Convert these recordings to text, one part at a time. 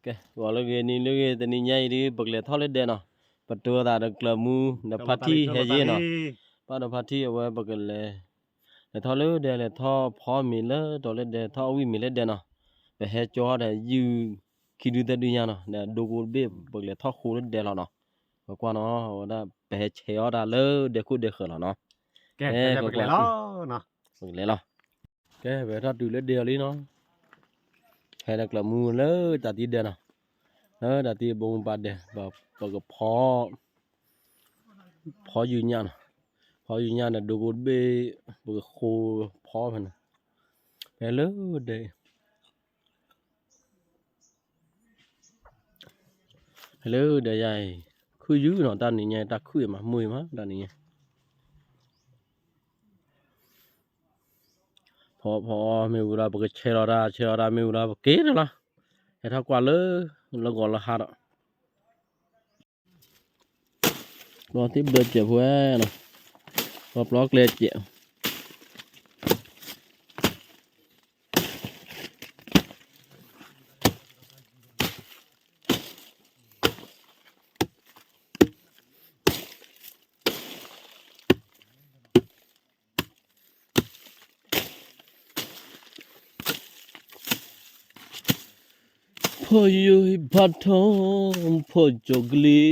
ကဲ ဂီၤလၢဂ့ၤ နံၤလၢဂ့ၤ တနံၤညါအံၤဒ် ပကလဲၤထီၣ်လၢဒဲနီၤ, ပတိၤသးဒီးကျၢၢ်မူ ဒီးဖါတံၢ်ဟဲယ့ၢ်နီၤ, ဘၣ်ဒီးဖါတံၢ်အဝဲပကလဲၤ လဲၤထီၣ်လၢဒဲ လဲၤထီၣ်ဖီမ့ၤလၢတီၤလၢဒဲ ထီၣ်အဝံၣ်မ့ၤလၢဒဲနီၤ, ပဟဲကၠီဒီးယုၢ်ခံဒုသၢဒုညါနီၤ, ဒီးဒိကိတဘ့ၣ် ပကလဲၤထီၣ်ဃိလၢဒဲလီၤနီၤ, ပကွၢ်နီၤ အဝဲဒၣ်ပဟဲဆဲးအီၣ်တၢ်လၢဒဲခိၣ်ဒဲဃၢၤလီၤနီၤ, ကဲ ပကလဲၤလီၤ ပကလဲၤလီၤ ကဲ ပဟဲထီၣ်တုၤလၢဒဲအီၤလံနီၤ, ဟဲဒီးကျၢၢ်မူလၢတၢ်သံဒဲနီၤ, လၢတၢ်သံဘိမူပာ်ဒဲး ပကဖီ ဖီယုၢ်ညၣ်နီၤ, ဖီယုၢ်ညၣ်န့ၣ် ဒိကိတဘ့ၣ် ပကဃိဖီဖဲန့ၣ်, ဖဲလၢဒဲ ဖဲလၢဒဲယါအံၤ ခုၣ်ယုၢ်နီၤ, တၢ်နံၤညါ တၢ်ခုၣ်အံၤမး မုာ်အံၤမး တၢ်နံၤညါ ဖီဖီမ့ၢ်ဝံၤဒီး ပကဆဲးလီၤတၢ် ဆဲးလီၤတၢ်မ့ၢ်ဝံၤဒီး ပက့ၤတလီၤ,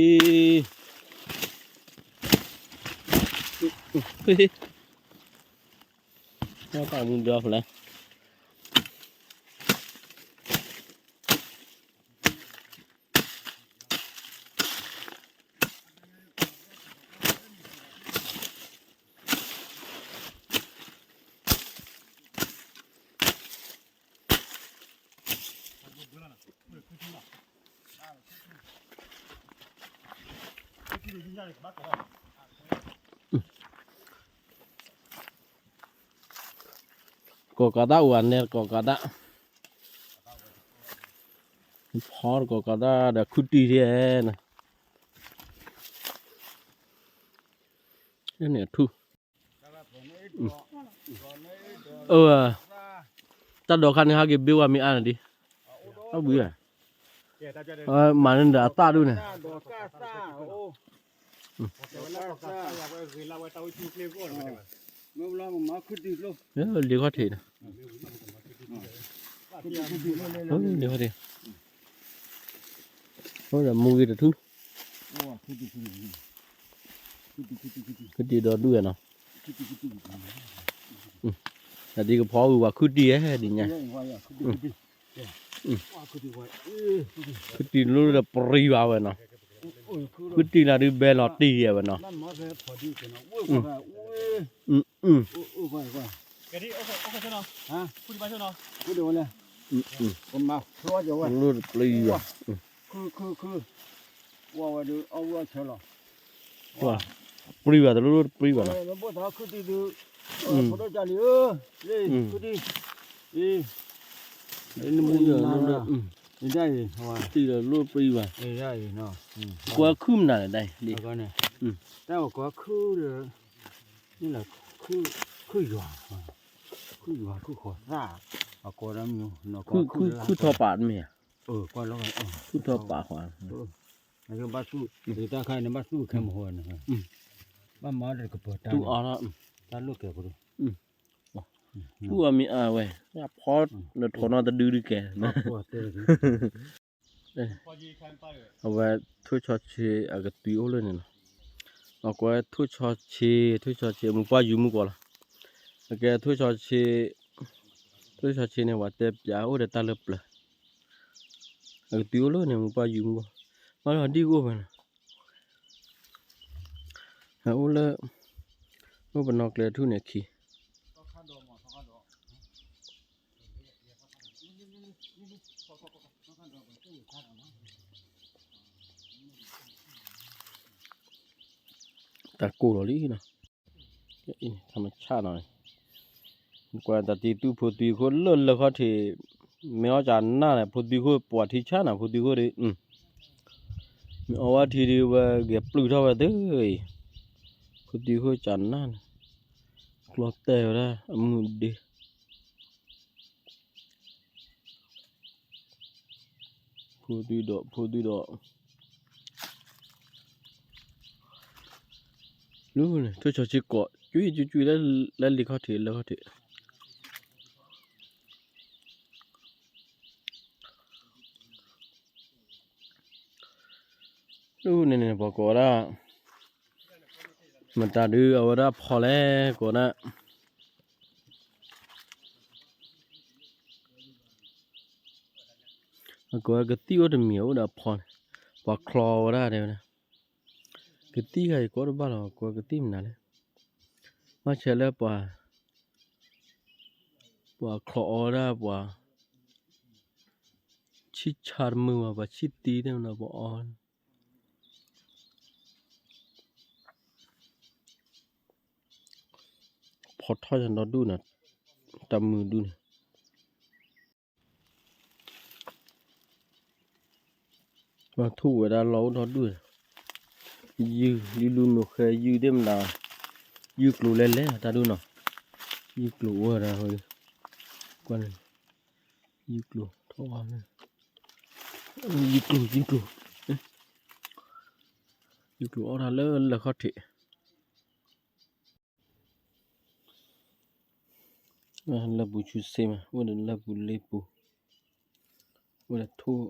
ဟဲထီၣ်ကွၢ်လၢ လၢဂီၤလၢဟါဒီး ပျီသ့ၣ်ဘျၢစဲးဖိနီၤ, ပျီပျီကျဲစဲး ဖီယိၤဟံၣ်ဖးထီ ဖီကၠီၤကလံၤ, တၢ်မူဒီဖျဲၣ် ကိးကးတၢ်အိၣ်အနဲၣ်ကိးကးတၢ်, ဖီတကိးကးတၢ်ဒီးခုၣ်တံၢ်ဒ်န့ၣ်, န့ၣ်ထူၣ်, တၢ်ဒိးခါန့ၣ် ဟဲက့ၤဘ့ဝဲမ့ၢ်အါန့ၣ်ဒ်, အဘှံး, မၤန့ၢ်ဒီးအသၣ်ဒိၣ်န့ၣ်, လ့ခီၣ်ထံးန့ၣ်, လ့ခီၣ်ထံး, အိၣ်ဒီးမူဂ့ၤတထူၣ်, ခုၣ်တံၢ်ဒီးဒူၣ်ဝဲနီၤ, တၢ်ဒ်ကဖီဝံၤပှၤခုၣ်တံၢ်ဧဲဒ်ညါ, ခုၣ်တံၢ်လိၣ်ဒီးပြံဘၣ်ဝဲနီၤ, ခုၣ်တံၢ်လၢဒုးဘဲလီၤတံၢ်ဝဲနီၤ, လိၣ်တပြံဘၣ်, ပြံဘၣ်တလိၣ်တပြံဘၣ်နီၤ, တံၢ်လီၤလိၣ်တပြံဘၣ်, ကွၢ်ခုၣ်မနုၤလဲၣ်ဒ်အံၤ, တၢ်ဝဲကွၢ်ခုၣ်ဒီး, န့ၣ်လၢ, ခုၣ်ယွၤ, ခုၣ်ယွၤခုၣ်ဃီၤသၣ်, အကိးဒီးမ့ၢ်, ခုၣ်ထီၣ်ပာ်တမ့ၢ်ဧါ, ခုၣ်ထီၣ်ပာ်ဃီၤ, ဘၣ်သူၣ်, တၢ်ခါန့ၣ်ဘၣ်သူၣ်ခဲမဟိန့ၣ်, ဘၣ်မၤဒီးကပၢၤတၢ်, တၢ်လိၣ်ကဲၤဖိ, သူၣ်အီၤမ့ၢ်အါဝဲ, ဖီနထိးနီတဒုဒုကဲၤ အဝဲထိၣ်ဆီဆ့အကသွံအိၣ်လၢန့ၣ်လီၤ, အကွဲထိၣ်ဆီဆ့, ထိၣ်ဆီဆ့ မူပှၢ်ယူၤမူကွီၢ်လီၤ, အကဲထိၣ်ဆီဆ့, ထိၣ်ဆီဆ့န့ၣ် ပှၤတဲပၠးအိၣ်ဒီးတၢ်လၢပျၢၤ, အကသွံအိၣ်လၢန့ၣ် မူပှၢ်ယူၤမူကွီၢ်, မၤလီၤဒံၣ်ကအိၣ်ဖဲန့ၣ်, အအိၣ်လၢ, အိၣ်ပနီၣ်ကျဲထူၣ်န့ၣ်ခံ တၢ်ကိၢ်လီၤလံနီၤ, ထမဆၣ်နီၤ, ကွၢ်တၢ်တံၤသူၣ်ဖိသွံခိၣ်လၢလၢခီၣ်ထံး, မ့ၢ်အီၣ်ကနၣ်န့ၣ် ဖိသွံခိၣ်ပှၤထံဆၣ်နီၤ ဖိသွံခိၣ်ဒီး, မ့ၢ်အီၣ်ဝဲထံဒုးဝဲ ဂဲၤပျုၢ်ထီၣ်ဝဲသ့ၣ်အံၤ, ဖိသွံခိၣ်ကနၣ်န့ၣ်, ကျီတဲာ်ဝဲဒၣ်အမုၢ်ဒ့, ဖိသွံၣ်ဒီး ဖိသွံၣ်ဒီး လူန့ၣ် ထိၣ်ဆီဆ့ကိး ကွံာ်ကွံာ်ကွံာ်လၢ လၢလံၤခီၣ်ထံး လၢခီၣ်ထံး လူန့ၣ်န့ၣ် ပှၤကိးဝဲဒၣ် မတၤဒုးအဝဲဒၣ်ဖီလဲၣ် ကိးဒၣ် အကိးဝဲကသံၣ်အိၣ်တမံၤအိၣ်ဒီးဖီန့ၣ် ပှၤချီဝဲဒၣ်တဲဝဲဒၣ် ကသံၣ်ဂၤအံၤကိးတဘၣ်လီၤ ကိးကသံၣ်မနုၤလဲၣ် ဘၣ်ဆၣ်လၢပှၤ ပှၤချီအီဝဲဒၣ်ပှၤ ဆံၣ်ဆါတမုာ်ဘၣ် ပှၤဆံၣ်သံတဲမနုၤပှၤအီ ဖီထီၣ်ယၤဒီဒူၣ်န့ၣ် တၢ်မုာ်ဒူၣ်န့ၣ် ပှၤထူၣ်ဝဲဒၣ်လီၢ်အိၣ်ဒီဒူၣ်န့ၣ် ယုၢ်လံလူနိၣ်ဃဲယုၢ်ဒ့ၣ်မနုၤ ယုၢ်ကျိၤလဲၤလဲၤတၢ်ဒူၣ်နီၤ ယုၢ်ကျိၤအိၣ်ဝဲဒၣ် ကွၢ်န့ၣ် ယုၢ်ကျိၤထီၣ်အီၤ ယုၢ်ကျိၤ ယုၢ်ကျိၤ ယုၢ်ကျိၤအီၣ်တၢ်လၢလၢၢ်ခီၣ်ထံး လၢပူၤဆူစ့မး အိၣ်ဒီးလၢပူၤလ့ပူၤ အိၣ်ဒီးထိၣ်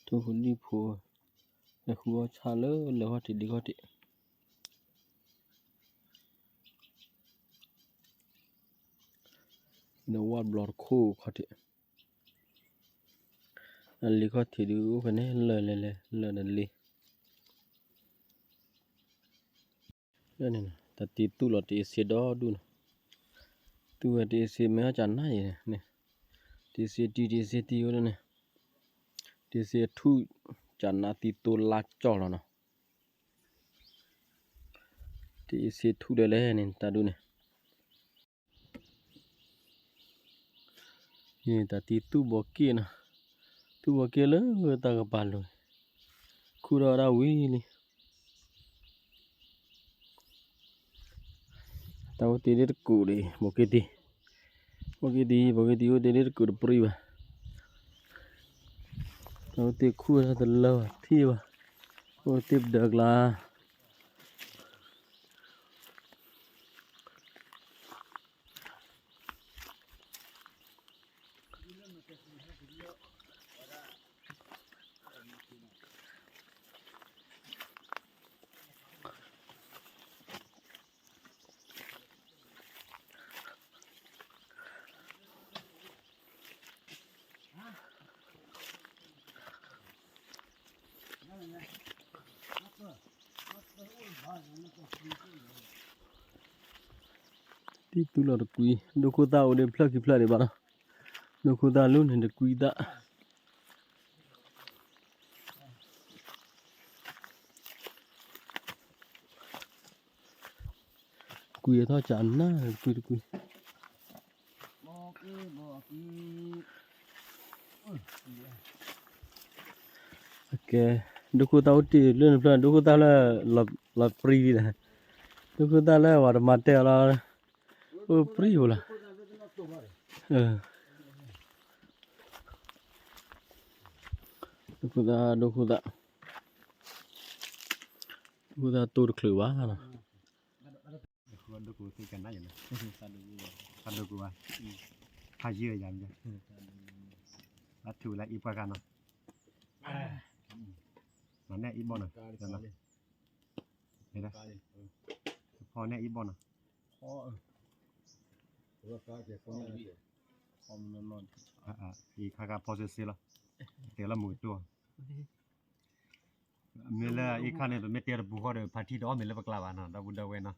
ထိၣ်ဖိလံၣ်ဖိ လဲၤဃုအီၣ်ဆၣ်လၢလၢၢ်ခီၣ်ထံးဒ့ခီၣ်ထံး ဒီးဝၣ်ဘျီတခိၣ်ခီၣ်ထံး အလံၤခီၣ်ထံးဒုးအိၣ်ဖဲန့ၣ် လၢၢ်လဲၤလဲၤ လၢၢ်ဒီးလ့ လၢန့ၣ် တၢ်တ့သူၣ်လီၤတ့အ့စ့ဒီဒူၣ်န့ၣ် သူၣ်ဝဲတ့အ့စ့မ့ၢ်အီၣ်ကနၣ်အံၤန့ၣ် တ့အ့စ့တံ တ့အ့စ့တံအိၣ်ဒ်န့ၣ် တ့အ့စ့ထူၣ်ကနၣ်သံသိလါကၠီၣ်လီၤနီၤ တ့အ့စ့ထူၣ်ဒီးလဲၣ်န့ၣ် တၢ်ဒူၣ်န့ၣ် တၢ်တ့သူၣ်ဘီက့ၣ်နီၤ သူၣ်ဘီက့ၣ်လၢတၢ်ကပၤလိၤ ခူၣ်ထီၣ်ဝဲဒၣ်ဝံၤလံ တၢ်အိၣ်တ့ဒ်တကူာ်ဒံး ဘီက့ၣ်တံ ဘီက့ၣ်တံ ဘီက့ၣ်တံအိၣ်တ့ဒ်တကူာ်တပြံဘၣ် တၢ်အိၣ်တ့ခူၣ်ဝဲဒၣ်တလၢဘၣ်ထံၣ်ဘၣ် အိၣ်တ့ပဒၢးကျါ တံၢ်သူလီၤတကွံ ဒိခိၣ်သၣ်အိၣ်ဒံးဖျၢၣ်ခံဖျၢၣ်ဒံးဘၣ်နီၤ ဒိခိၣ်သၣ်လူန့ၣ်တကွံသၣ် ကွံအထီၣ်ကနၣ် တကွံတကွံ ကဲ ဒိခိၣ်သၣ်အိၣ်တ့ၢ်လၢနဖျၢၣ် ဒိခိၣ်သၣ်လၢ လီၤပြံလံဒီး ဒိခိၣ်သၣ်လၢပှၤတမၤတဲအီၤလီၤ အိၣ်ပြံဖိလီၤ ဒိခိၣ်သၣ် ဒိခိၣ်သၣ် ဒိခိၣ်သၣ်တိၢ်တချုးဘၣ်နီၤ ဒိခိၣ်သၣ်ကနၣ်ယၤနီၤ ဖးဒိၣ်ကူဘၣ် ဖးယံာ်ယၤ အထူလၢအံၤပှၤဂၤနီၤ မၤန့ၢ်အံၤဘီနီၤ ဖီန့ၢ်အံၤဘီနီၤ အံၤခါခါဖီစ့စ့လီၤ တဲလီၤမုာ်ကတိၢ် မ့ၢ်လၢအံၤခါန့ၣ် ပမ့ၢ်တဲတပူၤဃီဒီး ဖါထံဒီးအီၣ်မ့ၤလၢပကျါဘၣ်နီၤ ဒီပုၢ်ဒီဝဲၢ်နီၤ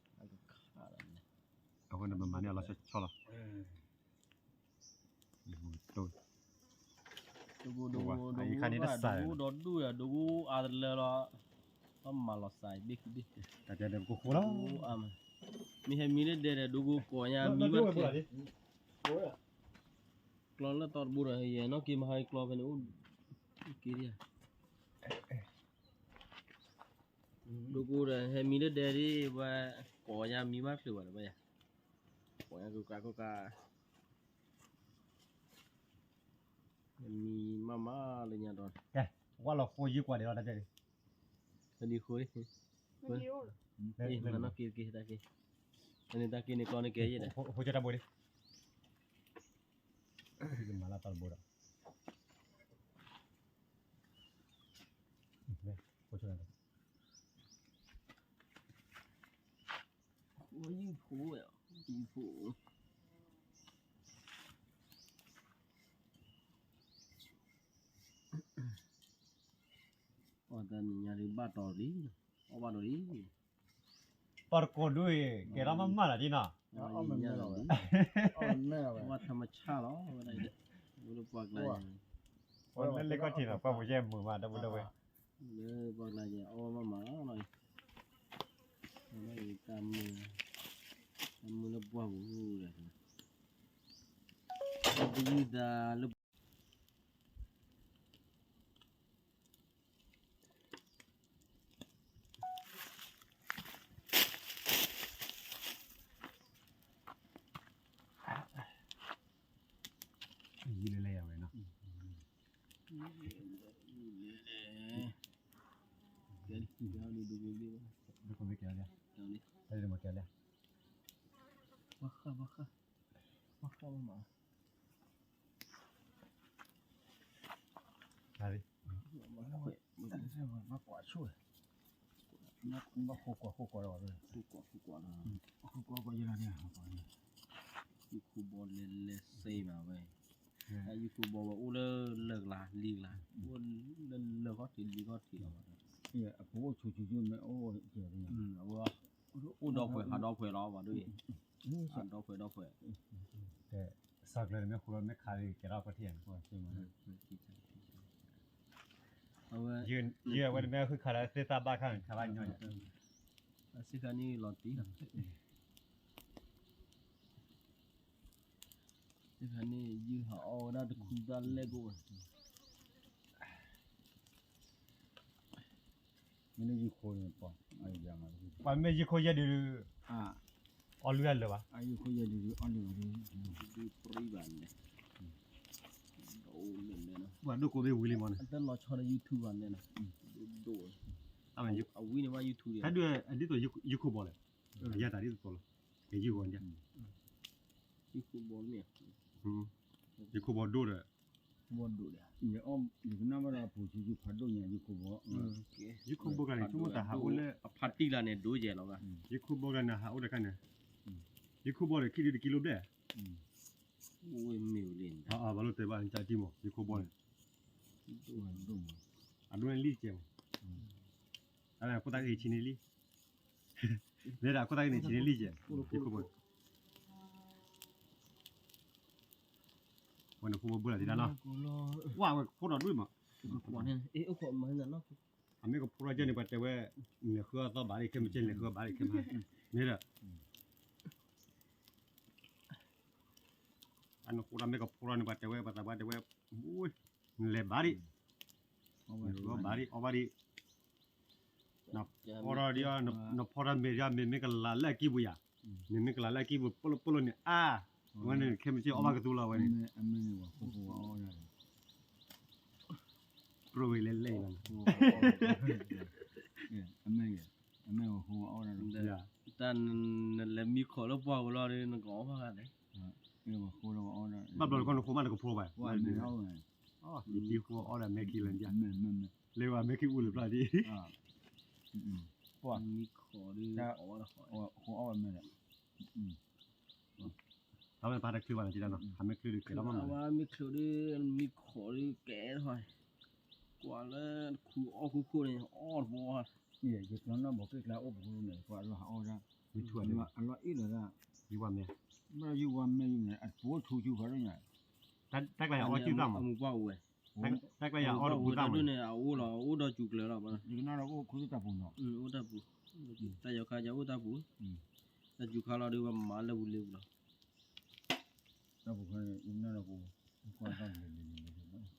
အဃိန့ၣ် ပမၤန့ၢ်အီၤလီၤဆီဆီလီၤ အံၤခါန့ၣ်တစး ဒိဂိၢ်ဒီဒူၣ်ယၤ ဒိဂိၢ်အါတလၢလီၤ ပမၤလီၤစးဘ့ၣ်ခံဘ့ၣ် တၢ်တဲဒီးပကဃိလီၤ မ့ၢ်ဟဲမံလၢဒဲဒီး ဒိဂိၢ်ကိးညါမံဘၣ်တချုး ကျီလၢတီတဘိဒီး ယဲနီၢ်က့မဟါကျီဖဲန့ၣ်အိၣ်က့ဒ် ဒိဂိၢ်ဒီး ဟဲမံလၢဒဲဒ် ဝဲကိးညါမံဘၣ်တချုးဘၣ်ဒီး ဘၣ်ယၤ ကိးညါကိးကါကိးကါ မံမးမးလၢညါဒီး, ကဲ, ဝဲလီၤဃိယုၢ်ကွၢ်ဒံးလီၤတၢ်တဲ, တဒံဃိ, မနီၤက့ၤက့ၤတၢ်က့ၤ, နတၢ်က့ၤန့ၣ်ကျီန့ၣ်ကဲယဲၢ်ဒီး, ဃိကၢ်တၢ်ဘိဒံး, မၤလၢတၢ်တဘိဒီး, ဃိကၢ် ယုၢ်ဖိဝဲ, ယုၢ်ဖိ, အီၣ်တၢ်နံၤညါဒုးဘၣ်တီၤလံ, အီၣ်ဘၣ်တီၤလံ, ပှၤတကိးဒုးအံၤ ကဲထီၣ်မးမးလၢဒ်နီၤ, အီၣ်မ့ၢ်လီၤ, အီၣ်မ့ၢ်လီၤဝဲ, ဝဲထမဆၣ်လီၤ, ဝဲဒၣ်အံၤ, ဝဲလၢပှၤကျါ, ပှၤလၢလ့ၢ်ကီၢ်ထံးနီၤ ပှၤပူၤယဲၢ်မုာ်မး ဒီပုၢ်ဒီဝဲၢ် လၢပှၤကျါယဲၢ် အီၣ်မးမးလီၤ, တၢ်မုာ်, တၢ်မုာ်လၢပှၢ်ပူၤဒီး, ပယုၢ်သးလၢ ယံာ်လၢလဲၣ်ယၤဝဲနီၤ, ကဲလံ, ကဲလံ, ကဲလံ, ဘၣ်ဃး, ဘၣ်ဃး, ဘၣ်ဃးမး, ဘၣ်လံ, ဘၣ်ကွၢ်ဆိၣ်, ဘၣ်ဃိကွၢ်ဃိကွၢ်လီၤ, ဃိကွၢ်ဃိကွၢ်လီၤ, ယုၢ်ခိၣ်ဘီလဲၤလဲၤစ့မးဝဲ, ယုၢ်ခိၣ်ဘီဝဲအိၣ်လၢလၢၢ်ကလၤလံၤကလၤ, အိၣ်လၢလၢၢ်ခီၣ်ထံးလံၤခီၣ်ထံးလီၤ, အပူၤအိၣ်ဆူၣ်ဆူၣ်ဆူၣ်မ့ၢ်အိၣ်, အိၣ်ဒီဖှဲးဟးဒီဖှဲးလီၤဘၣ်ဒ်အံၤ, ဟးဒီဖှဲးဒီဖှဲး စးကျၢၤန့ၣ်မ့ၢ်ဃူလီၤ မ့ၢ်ခးလံ ကဲထီၣ်ကီၢ်ထံးန့ၣ်, ယဲၢ်ဝဲတမ့ၢ်ဃုခးလၢသ့ၣ်သၣ်ဘၣ်ခါန့ၣ် ခးဘၣ်ညီန့ၣ်, အစ့ၢ်ခါန့ၣ်လီၤတံၢ်လီၤ, စ့ၢ်ခါန့ၣ် ယုၢ်ဟးအီၣ်ဝဲဒၣ်တခူတၢ်လဲၣ်ကိၣ်ဝဲ မ့ၢ်ယုၢ်ခိၣ်န့ၣ်, ပှၤမ့ၢ်ယုၢ်ခိၣ်ယဲၢ်ဒုး, အီၣ်လုၢ်အလၢာ်ဘၣ်, ယုၢ်ခိၣ်ယဲၢ်ဒုးအီၣ်လုၢ်ဘၣ်, ပှၤဒိၣ်ကိးဘ့ၣ်ဝံၤလံမ့ၢ်န့ၣ်, အဝံန့ၣ်ဘၣ် YouTube ဒ်သိးယုၢ်ခိၣ်ဘီလဲၣ်, အယၤတၢ်ဒ်သိးလီၤ, ကယုၢ်ဂီၤညါ, ယုၢ်ခိၣ်ဘီဒိၣ်ဒီး, ယကနၣ်ဘၣ်ဒီးအပူၤဆူၣ်ဆူၣ်ဖးဒိၣ်ညါ ယုၢ်ခိၣ်ဘီ, ယုၢ်ခိၣ်ဘီကျါန့ၣ် ဆိကမိၣ်တၢ်ဟးအိၣ်လၢအဖးတံၢ်လၢန့ၣ် ဒိယဲၢ်လီၤဘၣ်, ယုၢ်ခိၣ်ဘီကျါန့ၣ် ဟးအိၣ်တခါန့ၣ်, ယုၢ်ခိၣ်ဘီန့ၣ် ခံဒုတကံလိဘျဲၣ်, ဘၣ်လိၣ်တဲဘၣ်တၢ်တံၢ်မး ယုၢ်ခိၣ်ဘီန့ၣ်, အဒိန့ၣ်လံကဲမး, အခိၣ်သၣ်ဂ့ၤဆံန့ၣ်လံ, လဲၤဒၣ်ခိၣ်သၣ်ဂ့ၤန့ၣ်ဆံန့ၣ်လံကဲ, ယုၢ်ခိၣ်ဘီန့ၣ် ဝဲန့ၣ်ဖိဘိဘိလီၤတံၢ်တၢ်နီၤ, ဝဲဝဲဖိဒီးဒွံၣ်မး, အမ့ၢ်ကဖိထီၣ်ကဲန့ၣ် ပှၤတဲဝဲ, လဲၤဃုအီၣ်သီဘၣ်လံ ခဲမုၢ်ဆ့ၣ် လဲၤဃုအီၣ်ဘၣ်လံ ခဲမုၢ်ဆ့ၣ်, မ့ၢ်ဒီး, အနဃိတၢ်မ့ၢ်ကဖိထီၣ်န့ၣ် ပှၤတဲဝဲ ပှၤသးပှၢ်တဲဝဲ, လဲၤဘၣ်ဒံး, လဲၤဃုအီၣ်ဘၣ်ဒံး အီၣ်ဘၣ်ဒံး နဖီထီၣ်ဒံး, နဖီထီၣ်မ့ၢ်ဒံး မ့မ့ၢ်ကလၤလၢအကံၢ်ပူၤယၤ, မ့မ့ၢ်ကလၤလၢအကံၢ်ပူၤ ပလိၣ်ပလိၣ်န့ၣ် အါ, ဝဲန့ၣ်ခဲမုၢ်ဆ့ၣ်အီၣ်ဘၣ်ကသူလီၤဝဲန့ၣ်, ပြိဝဲလဲၣ်လဲၣ်လီၤ, တၢ်နလဲၤမံခိးလၢပှၢ်ပူၤလီၤဒီး နကအီၣ်ဘၣ်လဲၣ်, ဘၣ်ဘျီတခီနဃိမးနကဖိဘၣ်, ယတံၤဃိအီၣ်ဒီးမဲာ်ခံလၢာ်, လၢဝဲမဲာ်ခံအူလၢာ်ဖျါဒံး, မံခိးဒုး, အဝဲပာ်တချုးဘၣ်လီၤ ကလီနီၤ ဟးမ့ၢ်ချုးဒုးကဲထီၣ်မးမး, အဝဲမ့ၢ်ချုးဒုး မံခိးဒုးကဲထီၣ်, ကွၢ်လၢခူအီၣ်ခိၣ်ခိၣ်န့ၣ် အီၣ်တဘီ, ယကျီနီၣ်ဘီက့ၣ်ကျါအိၣ်ပူၤန့ၣ် ကွၢ်လီၤဟးအီၣ်ဒၣ်, အလီၢ်အ့ၣ်လီၤဒၣ်, ယဝၤမဲာ်, ဘၣ်ယဝၤမဲာ်ယုာ်န့ၣ် အတပိာ်ဆူၣ်ဆူၣ်ဖးဒိၣ်ညါ, တၢ်ကျါယၤအီၣ်စုၣ်တၢ်မး, တၢ်ကျါယၤအီၣ်တပူၤသၣ်မး, အအိၣ်လီၤ အိၣ်ဒီးစူၤကျၢၤလီၤ, ယကနၣ်ဒီးအိၣ်ခူသူၣ်တၢ်ပူၤနီၤ, အိၣ်တၢ်ပူၤ, တၢ်ယီၤခါယၤအိၣ်တၢ်ပူၤ, တၢ်စူၤခါလီၤဒုး ပမၤလၢပူၤလၢပူၤလီၤ, တၢ်ပူၤခါန့ၣ် ယကနၣ်ဒီးပူၤ, ကွၢ်တၢ်ပူၤလၢလၢလၢလၢ,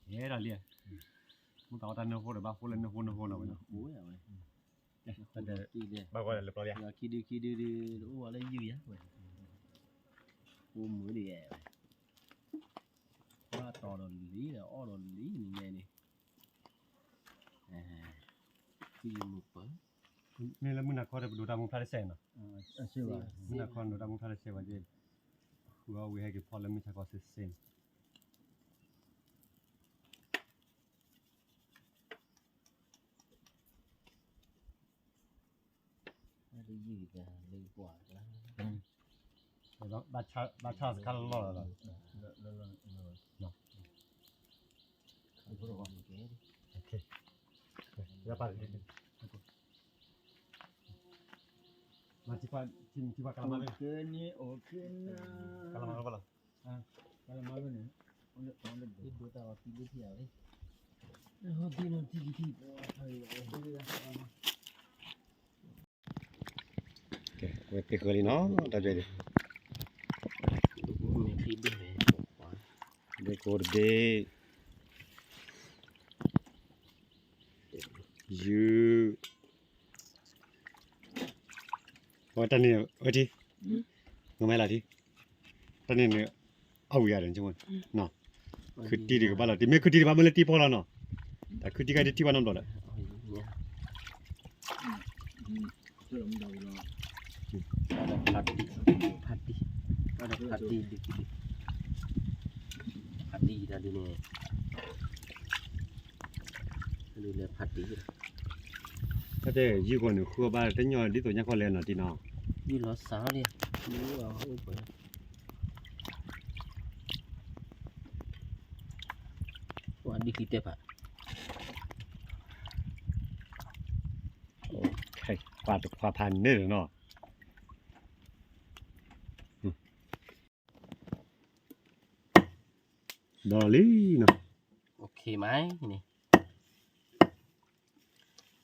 ဟဲဒၣ်လံ, မ့ၢ်တၢ်အီၣ်တၢ်နၢဃိဒီး ဘၣ်ဃိလၢနၢဃိနၢဃိနီၤဝဲ, ဘၣ်ကွၢ်လၢပျီယါ ခံဒုခံဒုဒု တအိၣ်ဝဲလၢယုၢ်ယါဝဲ, အိၣ်မုာ်ဒံး, ဘၣ်တီဒီးလံဒီးအီၣ်ဒီးလံန့ၣ်ညါန့ၣ်, မ့ၢ်လၢမုၢ်နၤခီဒီးပဒိးတၢ်မူဖျါတစဲးနီၤ, မုၢ်နၤခီဒိးတၢ်မူဖျါတစဲးဘၣ်က့, ဃုအီၣ်ဝံၤဟဲက့ၤဖီလၢမုၢ်ဆါခီစ့စ့န့ၣ် ဘၣ်ဆၣ်စခါလီၢ်လီၤလီၤ, မၤထံပှၤကလမါလၢ, ကလမါလၢဘၣ်လီၤ, ကလမါလၢန့ၣ်, ဒိတၢ်အီၤတံၢ်လၢထံၣ်အဝဲ ဝဲသ့ၣ်ဃၢလံနီၤ တၢ်ဒွဲၣ်ဒံး, ဒွဲၣ်ကိးတဘ့ၣ်, ယုၢ်, ဝဲတၢ်န့ၣ်ဝဲထံ, ငမ့ၢ်လၢထံ, တၢ်န့ၣ်န့ၣ်, အဝံၤယၤဒီး, ခုတံၢ်ဒံးကဘၣ်လီၤတံၢ် မ့ၢ်ခုတံၢ်ဒံးဘၣ်မ့ၢ်လၢတံၢ်ဖီလီၤနီၤ, တၢ်ခုတံၢ်ကဒုးထံၣ်ဘၣ်နီတဘျီဒီး ဖးတံၢ်, ဖးတံၢ်, ဖးတံၢ်ဒ်န့ၣ်, ဖးတံၢ်, တၢ်တဲယုၢ်ဃီန့ၣ် ဃုအီၣ်ဘၣ်တညီဒ်သိးညါခီလဲၣ်နီၤတံၢ်နီၤ, ယုၢ်လီၤစးလီၤ, ပှၤဒ်ခံတဲဖး ပှၤတခွါဖးန့ၣ်လီၤနီၤ, ဒီးလံနီၤ, OK မးန့ၣ်,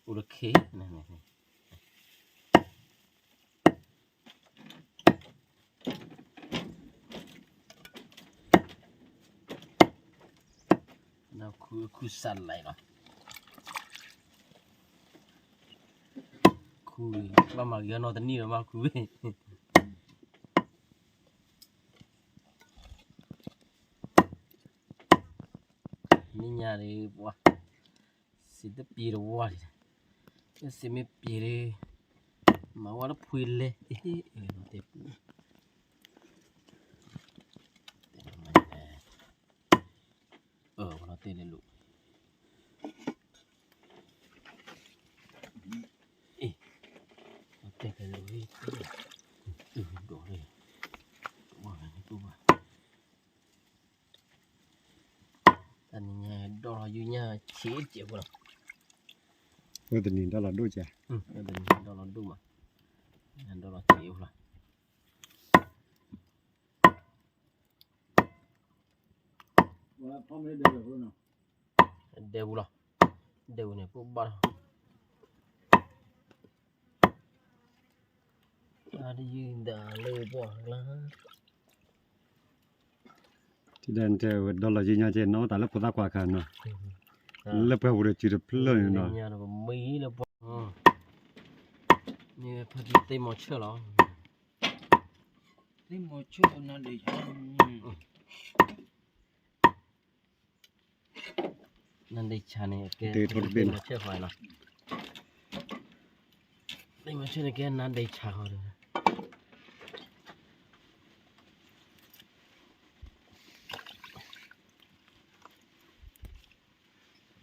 OK ဒီးခူစးလဲလီၤ, ခူ, ဘၣ်မၤဂ့ၤအီၤနီတနံၣ်ဒီးမၤခူ, နံၣ်ညါဒီးပှၤ, စံးတပျံၤတဝီ, စံးမ့ၢ်ပျံၤဒီး, မၤဝဲလၢဖှံလဲၣ်, တဲပူၤ အၢ ပှၤလီၤတဲာ်လၢလိၤ, အ့ၣ်, လီၤတဲာ်လၢလိၤ, အၢ ဒိးလၢ, ဝါန့ၣ်တူၢ်ဘၣ်, တနံၤညါဒီးလီၤယုၢ်ညါဆံးစဲးဖိလီၤ, ဝဲတနံၤဒီးလီၤဒိၣ်ကဲ, ဝဲတနံၤဒီးလီၤဒိၣ်မး, ဒီးလီၤဆံးဖိလီၤ ဒဲပူၤလီၤ, ဒဲပူၤန့ၣ် ပဘၣ်လီၤ, အါတယုၢ်ဒၣ်လၢပှၤကျါ, ထံဒၣ်တဲဝဲဒီးလီၤယုၢ်ညါကဲနီၤ တၢ်လၢဖိသၣ်ခွါခါနီၤ, လၢပှဲၤပူၤဒီးစုတဖျၢၣ်န့ၣ်နီၤ, မ့ၢ်လၢပှၤ, မ့ၢ်ဖါတံၢ်သ့ၣ်မီၤဆၢၣ်လီၤ, သ့ၣ်မီၤဆၢၣ်နၤဒ့ၣ် နၤဒ့ဆါန့ၣ် ကဲ, သ့ၣ်မီၤဆၢၣ်န့ၣ်ကဲနၤဒ့ဆါဃီဒီး,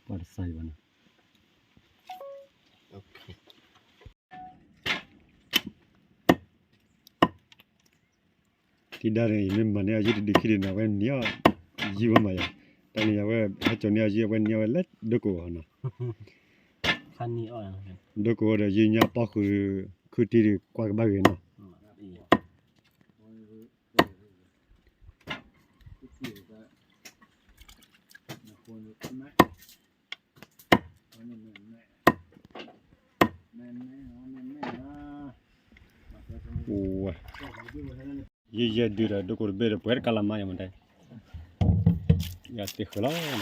ပှၤတစၢ်ယဘၣ်နီၤ ထံဒၣ်န့ၣ် ယမ့ၢ်မၤန့ၢ်အီၤယုၢ်တဒုးခံဒုးန့ၣ် အဝဲနံၤအီၣ်ယုၢ်ဝဲမးယၤ, တၢ်န့ၣ် အဝဲဟဲကၠီၤန့ၢ်အီၤယုၢ် အဝဲနံၤအီၣ်ဝဲလၢဒိကိးအီၤနီၤ, ဒိကိးအီၤဒီးယုၢ်ညါပီၢ်ဃုာ် ခုတံၢ်ဒုးကွၢ်ကဘၣ်ဂ့ၤနီၤ. ယဲယဲဒုးဒီးဒိကိးတဘ့ၣ်ဒီး ပှဲၤတကလးမးယမတဲ, ယတဲဃၢၤလီၤ.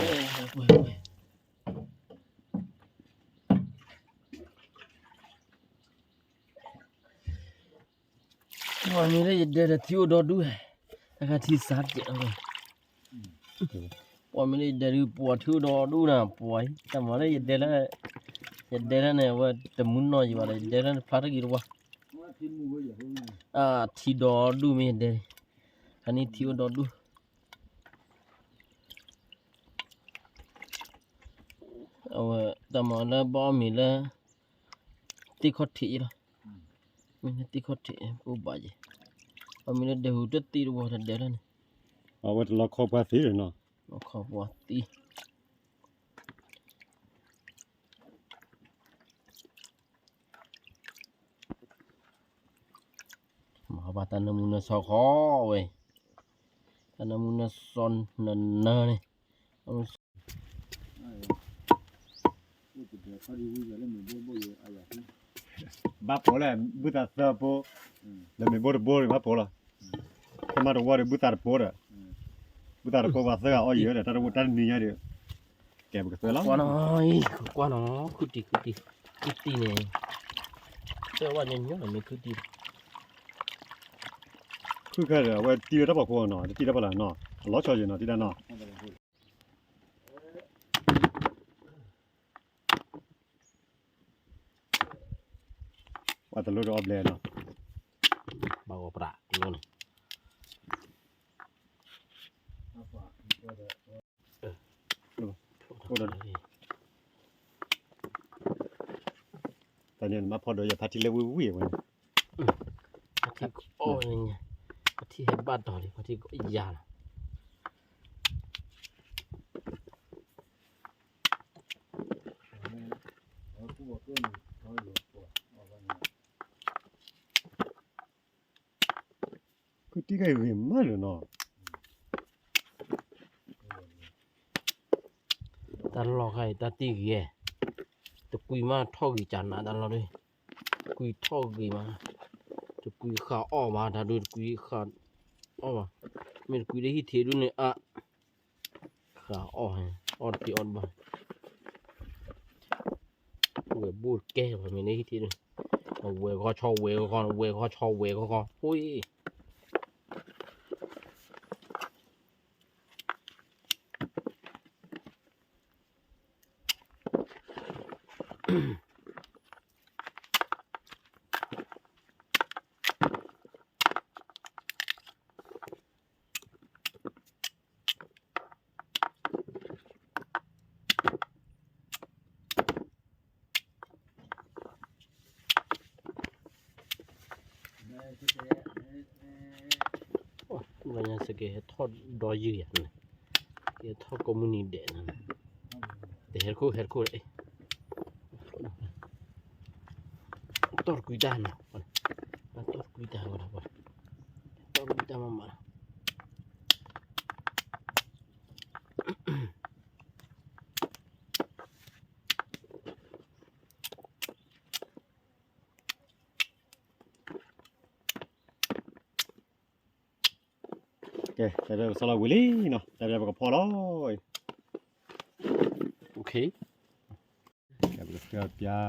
ပှၤမ့ၢ်လၢယဒဲဒီးထံအိၣ်ဒီဒူၣ်, တၢ်ခါထံစးတကဲးလီၤ. ပှၤမ့ၢ်လၢယဒဲဒုး ပှၤထံအိၣ်ဒီဒူၣ်နၤ ပှၤအံၤ တၢ်မၤလၢယဒဲလၢ, ယဒဲလၢန့ၣ် အဝဲတမုၢ်နီၢ်ယံၤဘၣ်ဒီး ယဒဲလၢတဖျါတဂ့ၤတဝါ, အထံဒီဒူၣ်မ့ၢ်ယဒဲ, ခါန့ၣ်ထံအိၣ်ဒီဒူၣ်. အဝဲတၢ်မၤလၢဘၣ်အီၣ်မ့ၤလၢ သ့ၣ်ခီၣ်ထံးအံၤလီၤ. မ့ၢ်လၢသ့ၣ်ခီၣ်ထံး ပအိၣ်ဘၣ်ယဲ, အမ့ၢ်လၢဒဲဟူးတသ့တဝီတဒဲလၢန့ၣ်, အဝဲတလီခီပှၤသ့နီၤ, လီခီပှၤသ့. မၤဘၣ်တၢ်နၢမူနၢဆှီဃီဝဲ, တၢ်နၢမူနၢဆှီနၢနၢန့ၣ်, ဘၣ်ဖိးလဲၣ် ဘုၣ်သးသၢဖိ, ဒီးမ့ၢ်ဘိတဘိဒီးဘၣ်ဖိးလီၤ, ခဲမးတဝီဒီးဘုၣ်သးတဖိဒီး, ဘုၣ်သးတဖိပှၤသၢဂၤအီၣ်ယံၤဒီး တၢ်တဝီတၢ်တနံၤညါဒီး, ကဲပကသွဲလီၤ. ကွၢ်နီၤ, ကွၢ်နီၤ, ခုတံၢ်ခုတံၢ်, ခုတံၢ်န့ၣ်, တဲဝဲညီညီမ့ၢ်ခုတံၢ်, ခုခဲဒီး အဝဲတံၢ်ဝဲတၢ်ဖီခိၣ်နီၤ, တတံၢ်တၢ်ဖီလာ်နီၤ, အလီၤဆီယံၤနီၤ တံၢ်တၢ်နီၤ. ပှၤတလိၣ်ဒီးအီၣ်ဘျဲၣ်နီၤ, ဘၣ်ဂီၤပြးတလိၣ်န့ၣ်, တၢ်န့ၣ်နဘၣ်ဖီဒီးယဖါထံလၢဝံၣ်ဝံၣ်ဝဲန့ၣ်, ဖါထံကအီၣ်န့ၣ်, ဖါထံဟဲဘၣ်တီၤလံ ဖါထံကအီၣ်ယၤလီၤ. ခုတံၢ်ခါအံၤဂ့ၤမးလၢၤနီၤ, တၢ်လီၢ်ခါအံၤတၢ်တံၢ်ဂ့ၤ, တကွံမးထီၣ်ဂ့ၤကနးတၢ်လီၢ်ဒ်, တကွံထီၣ်ဂ့ၤမး, တကွံဃာ်အီၣ်ဘၣ် တၢ်ဒုးတကွံဃာ်အီၣ်ဘၣ်, မ့ၢ်တကွံလၢဟံၣ်ထံးဒုးန့ၣ်အါ ဃာ်အီၣ်, အီၣ်တက့ၢ်အီၣ်တဘၣ်, ဝဲၢ်ဘိၣ်တကဲ ပှၤမ့ၢ်န့ၢ်ဟံၣ်ထံးန့ၣ်, ဝဲၢ်ဂီၤဆီဝဲၢ်ဂီၤဂီၤ ဝဲၢ်ဂီၤဆီဝဲၢ်ဂီၤဂီၤ ဟိၣ်အံၤ ဘၣ်ညါစကဲးဟဲထီၣ်ဒီယုၢ်ယၤန့ၣ်, ကဲထီၣ်ကိးမုၢ်နံၤဒဲးန့ၣ်, တဟဲတခိၣ်ဟဲတခိၣ်, တီၢ်တကွံတၢ်နီၤ, တီၢ်တကွံတၢ်ဝဲဒၣ်, တီၢ်တကွံတၢ်မးမးလီၤ. ကဲ တၢ်ပကဆီလီၤဝံၤလံနီၤ, တၢ်ပကဖီလီၤ, ပကဖီပျါ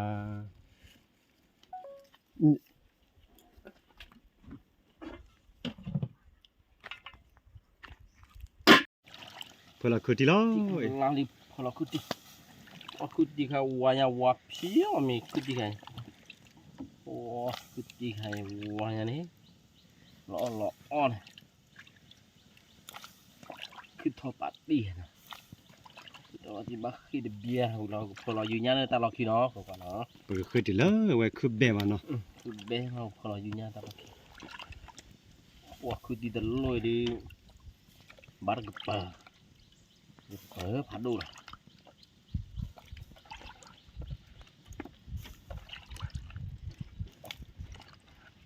ဖီလီၤခုတံၢ်လီၤ, ဖီလီၤခုတံၢ်, အီၣ်ခုတံၢ်ခါဝါညါဝါဖျိမ့ၢ်ခုတံၢ်ခါ, အီၣ်ခုတံၢ်ခါအံၤဝါညါန့ၣ်, လီၤအီၣ်လီၤအီၣ်န့ၣ်, ခုထီၣ်ပာ်တံၢ်နီၤ, ခုထီၣ်ပာ်တံၢ်ဘၣ်ဃ့ၢ်တဘျါဝံၤလီၤ ကဖီလီၤယုၢ်ညါလၢတၢ်လီၢ်ခံနီၤ, ပကဃ့ၢ်တုၤလၢဝဲခုဘဲမးနီၤ, ခုဘဲမး ကဖီလီၤယုၢ်ညါတၢ်လီၢ်ခံ, ပှၤခုတံၢ်တလိၣ်ဒုး ဘၣ်တကပၤ, ကပၤဖးဒိၣ်လီၤ.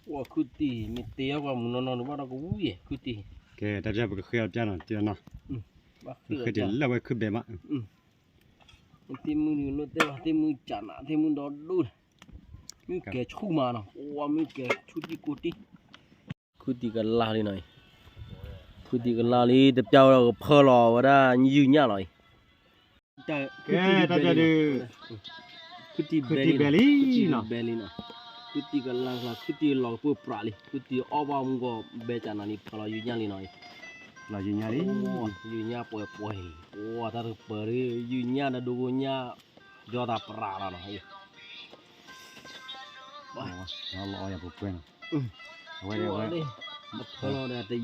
ပှၤခုတံၢ် မ့ၢ်တ့အီၣ်ပှၤမုၢ်နီၢ်နီၢ်န့ၣ် ဘၣ်ဒီးကဝံၣ်ယဲၢ် ခုတံၢ်, ကဲ တၢ်ပျၢ်ပကဃ့အီၤပျၢ်နီၤ တံၢ်နီၤ, ဘၣ်ဃ့အီၤပျၢ် ဃ့တုၤလၢဝဲခုဘဲမး, သ့ၣ်မုၢ်ဒုးလိၣ်တဲလီၤ သ့ၣ်မုၢ်ကနး သ့ၣ်မုၢ်ဒီဒိၣ်န့ၣ်, မုၢ်ကဲၤဆူၣ်မးနီၤ ပှၤမုၢ်ကဲၤဆူၣ်တံၢ်ကိးတံၢ် ခုတံၢ်ကလါလံနီၤ, ခုတံၢ်ကလါလံ တပျၢ်ဝဲဒီးကဖၢလီၤဝဲဒၣ်ယုၢ်ညၣ်လီၤအံၤ, ကဲ တၢ်ပျၢ်ဒုး, ခုတံၢ်ဘဲလံနီၤ, ခုတံၢ်ဘဲလံနီၤ, ခုတံၢ်ကလၢ်ကျီ ခုတံၢ်လီၤကပၢၢ်ပြးလံ ခုတံၢ်အီၣ်ဘၣ်မူကီၢ်ဘဲကနၤလံ ဖၢလီၤယုၢ်ညၣ်လံနီၤအံၤ, လီၤယုၢ်ညၣ်လံ, ယုၢ်ညၣ်ပှဲၤပှဲၤလံ, အိၣ်တၢ်တကပၤဒီး ယုၢ်ညၣ်ဒီးဒိကညၣ်, ယီတၢ်ပြးလီၤနီၤအံၤ, လီၤအီၣ်ယၤပှဲၤပှဲၤနီၤ, အဝဲဒၣ်ဝဲ, ဖၢလီၤဒီးတယီဒီး,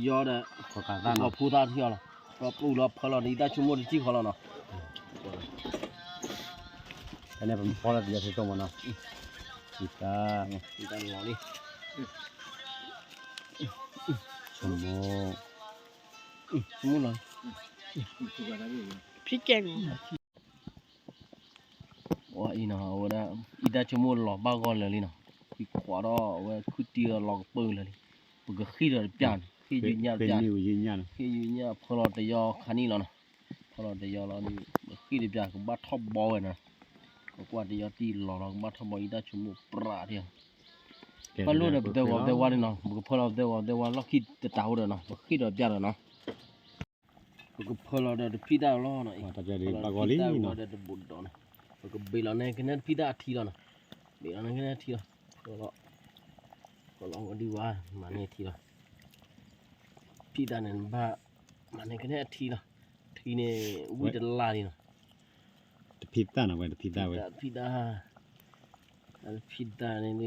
ဖိသၣ်ထံၣ်အီၤလီၤ, ဒီးပူၤလီၤဖၢလီၤဒီး ယတၢ်ဆိကမိၣ်တထံၣ်ဃီလီၤနီၤ ဖဲန့ၣ်ပမ့ၢ်ဖီလီၤတယီၤသ့ၣ်တမ့ၢ်နီၤ, ယသး, ယသးလီၤလံ, ဆိကမိၣ်, ဆိကမိၣ်လီၤ, ဖံကဲန့ၣ်, အံၤနီၤ အဝဲဒၣ်, ယတၢ်ဆိကမိၣ်လီၤဘၣ်ဂီၢ်လၢာ်လံနီၤ, ခွံခွးဒီးအဝဲခုတံၢ်လီၤကပၢၢ်လၢာ်လံ, ပကဃ့ၢ်ဒီးတပျၢ်န့ၣ် ဃ့ၢ်ယုၢ်ညၣ်တပျၢ်န့ၣ်, ဃ့ၢ်ယုၢ်ညၣ်ဖၢလီၤတယီခါန့ၣ်လီၤနီၤ, ဖၢလီၤတယီလီၤဒီး ပဃ့ၢ်တပျၢ်ကဘၣ်ထီၣ်ဘီဝဲနီၤ, ပကွၢ်တယီတံၢ်လီၤလီၤကဘၣ်ထီၣ်ဘီ ယတၢ်ဆိကမိၣ်ပြးထံၣ်, ဘၣ်လိၣ်ဒီးပသဲဝီၤပသဲဝါန့ၣ်နီၤ ပကဖၢလီၤပသဲဝီၤပသဲဝါလီၢ်ခံတတးအိၣ်ဒီးနီၤ ပဃ့ၢ်ဒီးပျၢ်ဒီးနီၤ ပကဖၢလီၤဒီးတဖံးတၢ်လီၤနီၤ, ပကဖၢလီၤဒီးတဘိးဒီးနီၤ, ပကဘ့ၣ်လီၤန့ၢ်ကနဲတဖံးတၢ်အထံလီၤနီၤ, ဘ့ၣ်လီၤန့ၢ်ကနဲထံလီၤ, ဖၢလီၤ, ဖၢလီၤဝဲဒုးဝါ မၤန့ၢ်ထံလီၤ, ဖံးတၢ်န့ၣ်ဘၣ်, မၤန့ၢ်ကနဲအထံလီၤ, ထံန့ၣ် ဝံၣ်တလါလံနီၤ, တဖံးတၢ်နီၤ ဝဲတဖံးတၢ်ဝဲ, တဖံးတၢ် တဖံးတၢ်န့ၣ်ဒုး,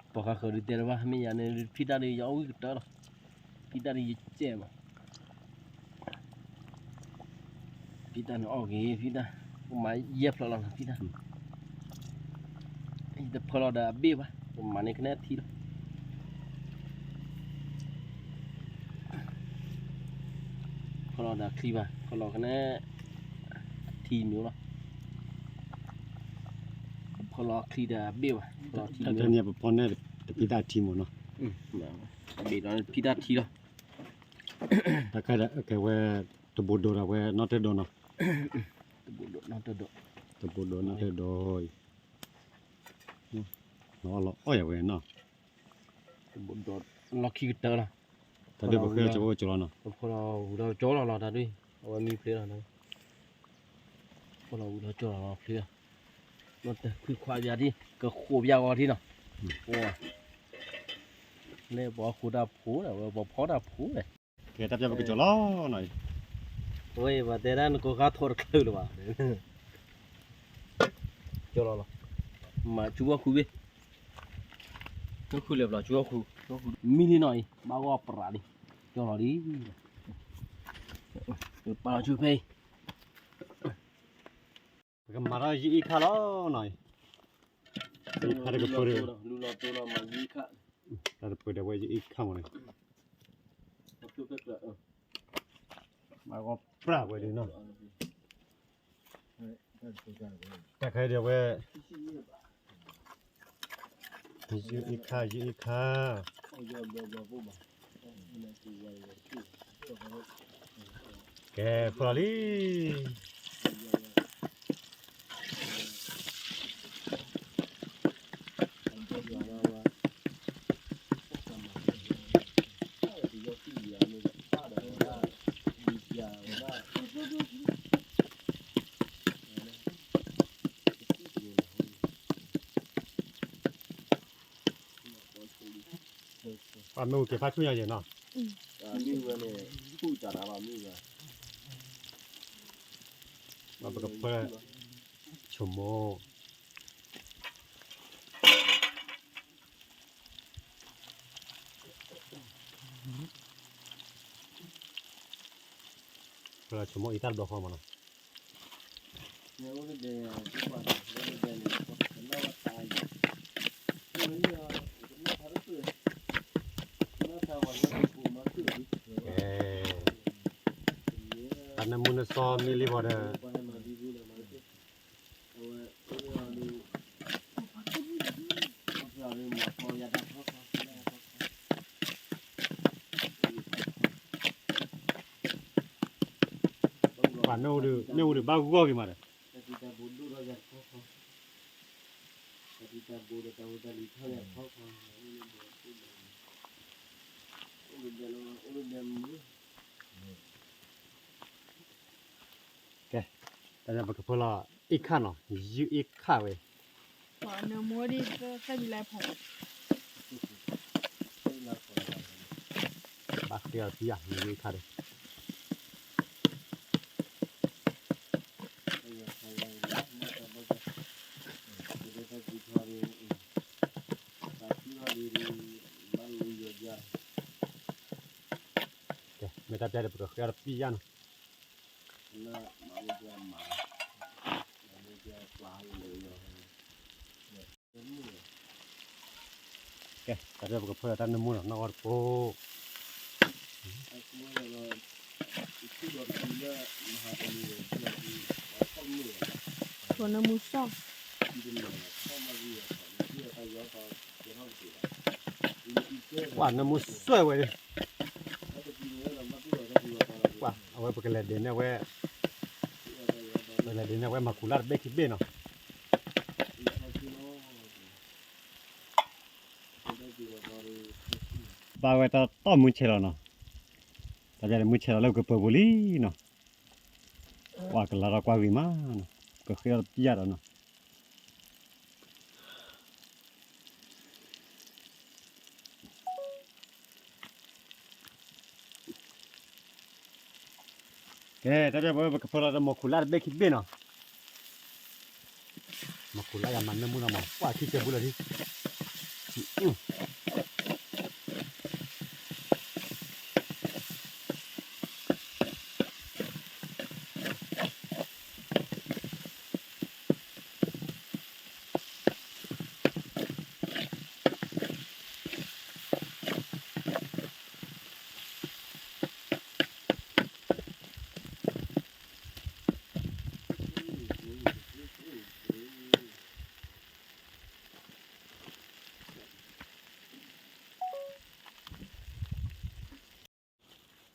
ပှၤဃးဃၢၤဒုးတဲတဘၣ် မ့ၢ်ယၤန့ၣ်ဒုး တဖံးတၢ်ဒုး ယအီၣ်ဝံၣ်ကတၢၢ်လီၤ, ဖံးတၢ်ဒုးယကဲမး, ဖံးတၢ်န့ၣ်အီၣ်က့ၤ ဖံးတၢ်, ကမၤယဲၢ်ဖျၢၣ်လီၤနီၤ ဖံးတၢ်, ယတဖၢလီၤဒီးအဘ့ၣ်ဘၣ် ကမၤန့ၢ်ကနဲထံလီၤ ဖၢလီၤဒီးအချံဘၣ် ဖၢလီၤကနဲ, အထံမ့ၢ်လီၤ, ဖၢလီၤအချံဒီးအဘ့ၣ်ဘၣ် ဖၢလီၤထံမ့ၢ်လီၤ, ပဖီန့ၢ်တဖံးတၢ်ထံမ့ၢ်နီၤ, ဘ့ၣ်ဒီးဖံးတၢ်ထံလီၤ, တၢ်ခဲဒီးကဲဝဲ, တဘိးဒိးဒီးဝဲနီၣ်တၢၢ်ဒိးနီၤ, တဘိးဒိးနီၣ်တၢၢ်ဒိး, တဘိးဒိးနီၣ်တၢၢ်ဒိးအံၤ, လီၤအီၣ်ယၤဝဲနီၤ တဘိးဒိးလီၢ်ခံကတၢၢ်လီၤ, တၢ်ဒုးပဃ့လီၤကၠိအိၣ်ကၠိလီၤနီၤ, ပဖီလီၤဝံၤလီၤကၠိလီၤလီၤ တၢ်ဒုး, အဝဲမံဖျ့လီၤ, ဖီလီၤဝံၤလီၤကၠိလီၤလီၤဖျ့လီၤ, နီၢ်တၢၢ်ခွံခွါယၤဒ်, ကဃိးပယါဂီၤဒ်နီၤ, လၢပှၤဃိတၢ်ဖိဒီး ဝဲပှၤဖီတၢ်ဖိဒီး, ကဲတၢ်ပျၢ်ပကကၠိလီၤနီၤ, ဝဲပှၤတဲတၢ်နကိးဃါထိးတချုးလၢၤဘၣ်, ကၠိလီၤလီၤ, မၤဆူဝီၢ်ခူဘ့ၣ် ဆူဝီၢ်ခူလဲၤဘျီ ဆူဝီၢ်ခူ, မံလံနီၤအံၤ ဘၣ်ဂီၢ်ပြးလံ, ကၠီလီၤလံ, ပာ်လီၤဆူဖဲအံၤ, ပကမၤထီၣ်ယုၢ်အ့ၣ်ခၣ်လီၤနီၤအံၤ, ယုၢ်အ့ၣ်ခၣ်တကပၢၢ်ဒီး, တၢ်တပၢၢ်ဒီးဝဲယုၢ်အ့ၣ်ခၣ်မးန့ၣ်, ဘၣ်ဂီၢ်ပြးဝဲဒၣ်နီၤ, တၢ်ခဲဒၣ်ဝဲ, ယုၢ်အ့ၣ်ခၣ် ယုၢ်အ့ၣ်ခၣ်, ကဲဖျီလံ ပှၤမ့ၢ်အိၣ်က့ၤဖးဆူညါယဲၢ်နီၤ, ပကဖၢ ဆိမိၣ် ဖၢလီၤဆိမိၣ်အံၤတၢ်တဘျီဃီမးနီၤ, တၢ်နၢမူနၢဆှီမ့ၢ်လံဘၣ်ဒီး ပှၤ နၢ်ဟူဒုးဘၣ်ဂီၢ်က့ၤမးဒီး ကဲ, တၢ်ပကဖၢလီၤအ့ၣ်ခၣ်နီၤ, ယုၢ်အ့ၣ်ခၣ်ဝဲ, နမိၢ်ဒ်သၢဘံလါဖီၣ်, ဘၣ်ဃ့အီၤတံၢ်ယၤ နမ့ၢ်ခါဒီး မ့ၢ်တၢ်ပျၢ်ဒီး ပကဃ့အီၤတံၢ်ယၤနီၤ. ကဲ တၢ်ပျၢ်ပကဖၢဒီးတၢ်နၢမူနီၤ နီၢ်ဂီၢ်တပိၢ်, ထိၣ်နၢမူစီၣ်, ပှၤနၢမူစီၣ်ဝဲ, ပှၤအဝဲပကလဲၤဒ့န့ၢ်ဝဲ, ပကလဲၤဒ့န့ၢ်ဝဲမၤခူၣ်လၢ်တဘ့ၣ်ခံဘ့ၣ်နီၤ. ဘၣ်ဝဲတၢ်တီၢ်မုၢ်ဆဲးလီၤနီၤ, တၢ်ပျၢ်ဒီးမုၢ်ဆဲးလီၤလၢကပၢၤပူၤလံနီၤ, ပှၤကလၤထီၣ်ကွၢ်ဂ့ၤမးနီၤ, ကဃ့အီၤတပျၢ်ဒီးနီၤ. ကဲ တၢ်ပျၢ်ပဝဲ ပကဖၢလီၤဒီးမၤခူၣ်လၢ်တဘ့ၣ်ခံဘ့ၣ်နီၤ, မၤခူၣ်လၢ်ယၤမၤနၢမူနီၤ မၤကွၢ်ခံကဲပူလီၤဒ်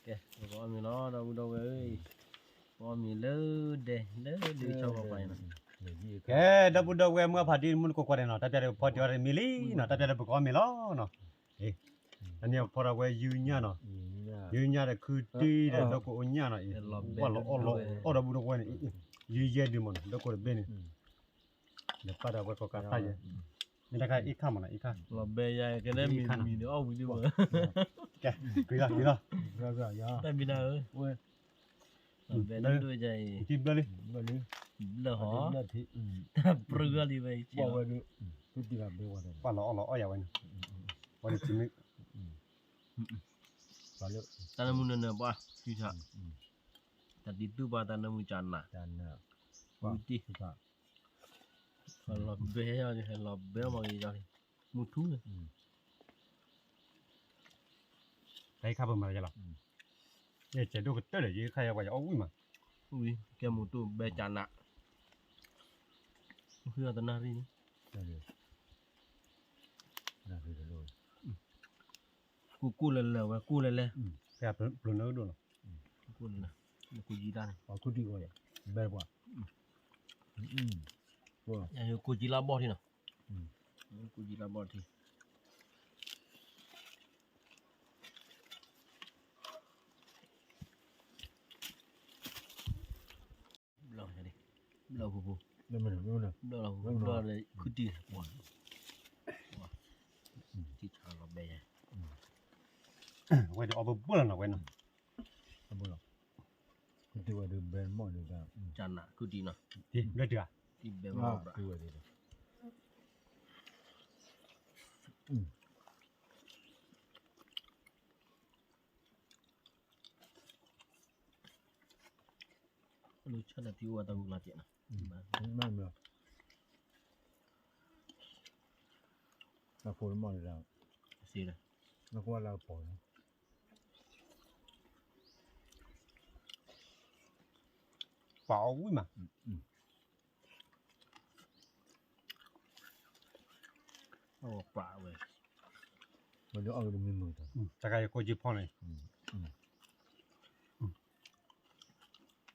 ကဲ ပကအီၣ်မ့ၤလီၤ ဒီပုၢ်ဒီဝဲၢ်ဧၢ, ပအီၣ်မ့ၤလၢဒဲ လၢဒုးဆီဖီပၤန့ၣ်နီၤ. ကဲ ဒီပုၢ်ဒီဝဲၢ်မုၢ်အဖးဒံမုၢ်နကိးကွၢ်န့ၣ်နီၤ တၢ်ပျၢ်ဒီးပဖီတံၢ်အီၤတမံၤလံနီၤ တၢ်ပျၢ်ဒီးပကအီၣ်မ့ၤလီၤနီၤ. အန့ၣ်ဖီထီၣ်ဝဲယုၢ်ညၣ်နီၤ, ယုၢ်ညၣ်ဒီးခုတံၢ်ဒီးဒီကိးအိၣ်ညၣ်နီၤအံၤ, ပှၤလီၤအီၣ်လီၤအီၣ်ဒီပုၢ်ဒီဝဲၢ်န့ၣ်အံၤ, ယုၢ်ယဲၢ်ဒုးမးနီၤ ဒီကိးတဘ့ၣ်န့ၣ်, ဒီးပာ်ဒီးဝဲကီးကးသၣ်ယဲ, မ့ၢ်တခါအံၤခါမးနီၤ အံၤခါ, လီၤဘဲယၤကနဲမံၤတမံၤန့ၣ်အီၣ်ဝံၤဒုးမး, ကဲ ကွံာ်လီၤကွံာ်လီၤ, တၢ်မံၤနၤဧၢ, ဘဲဒိၣ်ဒိၣ်ယၤအံၤ, ဘျၢလံ, ဘျၢဟီ, တၢ်ပြၢလံဝဲအံၤ, ပှၤလီၤအီၣ်လီၤအီၣ်ယၤဝဲန့ၣ်, ဝဲန့ၣ်ထံမ့ၢ်, တၢ်နၢမူနၢနၢပှၤ, တၢ်တံၤသူၣ်ပှၤတၢ်နၢမူကနး, ဝံၤတံၢ်, ဟဲလီၤဘဲယၤ, ဟဲလီၤဘဲမၤက့ၤယၤ, မုၢ်ထူန့ၣ် တၢ်ယခါပမၤယလီၤ, ယဲၢ်ကဲဒိၣ်ကတၢၢ်ဒီး ယခါယၤပှၤယအီၣ်ဝံၣ်မး, ဝံၣ်ကဲမူတူၢ်ဘဲကနး, ဃုအီၤတနၣ်ရံၣ်န့ၣ်, ကူကူလၢလၢဝဲကူလၢလဲၣ်, ဖဲပျိနၢ်ဒိၣ်လီၤ, ကူကူလၢလၢ, ကူယံၤတၢ်န့ၣ်, ကူဒံၣ်ဝဲ, ဘဲပှၤ, ကူယံၤလၢဘီၣ်ထံနီၤ, ကူယံၤလၢဘီၣ်ထံ ဘျီၣ်, ဘျီၣ်ဖူဖူ, ဘျီၣ်လီၤဖူဖူ, ဘျီၣ်လီၤခုတံၢ်, ပှၤ, ပှၤ, တံၢ်ဆါလီၤဘဲယဲ, ဝဲဒၣ်အီၣ်ဘၣ်ဘၣ်လီၤနီၤဝဲနီၤ, အဘၣ်လီၤ, တံၢ်ဝဲဒၣ်ဘဲမီၣ်န့ၣ်, ကနးခုတံၢ်နီၤ, တံၢ်ဘဲမီၣ်ဘၣ်, တံၢ်ဝဲဒၣ် လၢဆၣ်ဒီးထံအိၣ်ဝဲတၢ်ဂုၤလီၤကဲးနီၤ, တၢ်ဖိတမီၢ်န့ၣ်ဒီး, စ့ဒီး, နကွၢ်လၢအပိာ်န့ၣ်, ပှၤအီၣ်ဝံၣ်မး, အီၣ်ပှၤဝဲ, ဝဲဒၣ်အီၣ်ဝဲဒၣ်မ့ၢ်မုာ်တၢ်, တၢ်ခါယကိးက့ၤဖီန့ၣ်,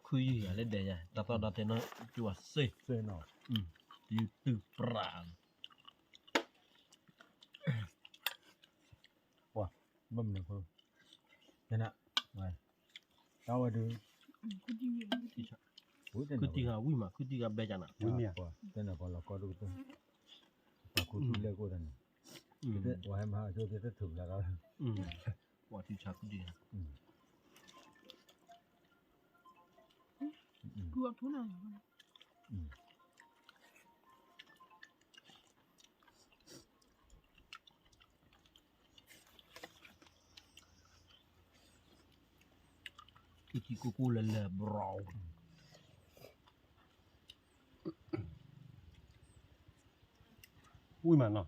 ခုယုၢ်ယၤလၢဒဲးယၤ တၢ်သီၣ်ဒီးတဲနီၢ်ကၠူအစ့ၢ်, ယုၢ်တုၤပြး, ပှၤ, ဘၣ်မနုၤဖိ, တနၤ, တၢ်ဝဲဒၣ်, ခုတံၢ်ဂၤဝံၣ်မး ခုတံၢ်ဂၤဘဲကနး, ဝံၣ်မ့ၢ်, တနၤပှၤလီၤကီဒိၣ်ကတၢၢ်, ပူၤထူလဲၢ်ကိၣ်တၢ်န့ၣ်, ဝဲဟဲမၤဟးကၠိသ့ၣ်တထူၣ်လၢ်လီၤ, ပှၤထံဆးကဒံ, ထူအထူနၤ ကံကံကူကူလၢလၢဘြီ, ဝံၣ်မးနီၤ,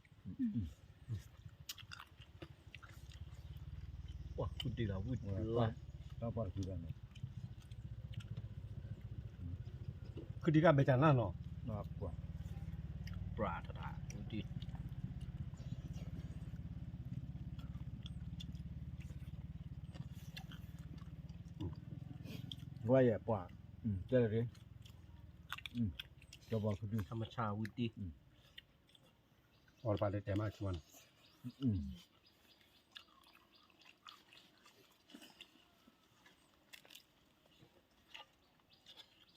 ပှၤကူတ့ၢ်လီၤဝံၣ်လီၤ, ခုတံၢ်ကဘဲၣ်တၢ်နါနီၤ, ပှၤထီၣ်တၢ်ဝံၣ်တံၢ် ဝဲယဲၢ်ပှၤ, တဲလၢၤ, ကဘီခုဒု, ထမဆါဝံၣ်တံၢ်, အီၣ်တပၤတဲတဲမးဆိဝဲနီၤ,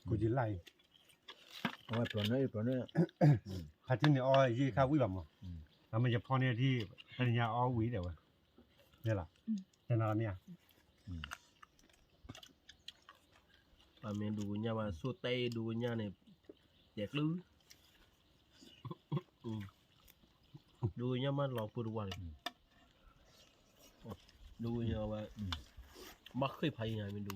ကူယလၢ်အံၤ, အဝဲပျီၤန့ၣ်ပျီၤန့ၣ်, ဖါတံၢ်န့ၣ်အီယံာ်ခါဝံၣ်ဘၣ်မး, အမ့ၢ်ယဖီန့ၣ်ထံၣ်, တနံၤညါအီဝံၣ်ဒဲးဝဲ, န့ၣ်လီၤ, တနၤလီၤမ့ၢ်ဧါ, ပမ့ၢ်ဒိကညါဘၣ် ဆိၣ်တဲဒိကညါန့ၣ်, တဲာ်ကျု, ဒိကညါမးလီၤပှိၤတဝါန့ၣ်, ဒိကညါဝဲ, ဘၣ်ဃ့ၢ်ဖးယံၤညါမ့ၢ်ဒိ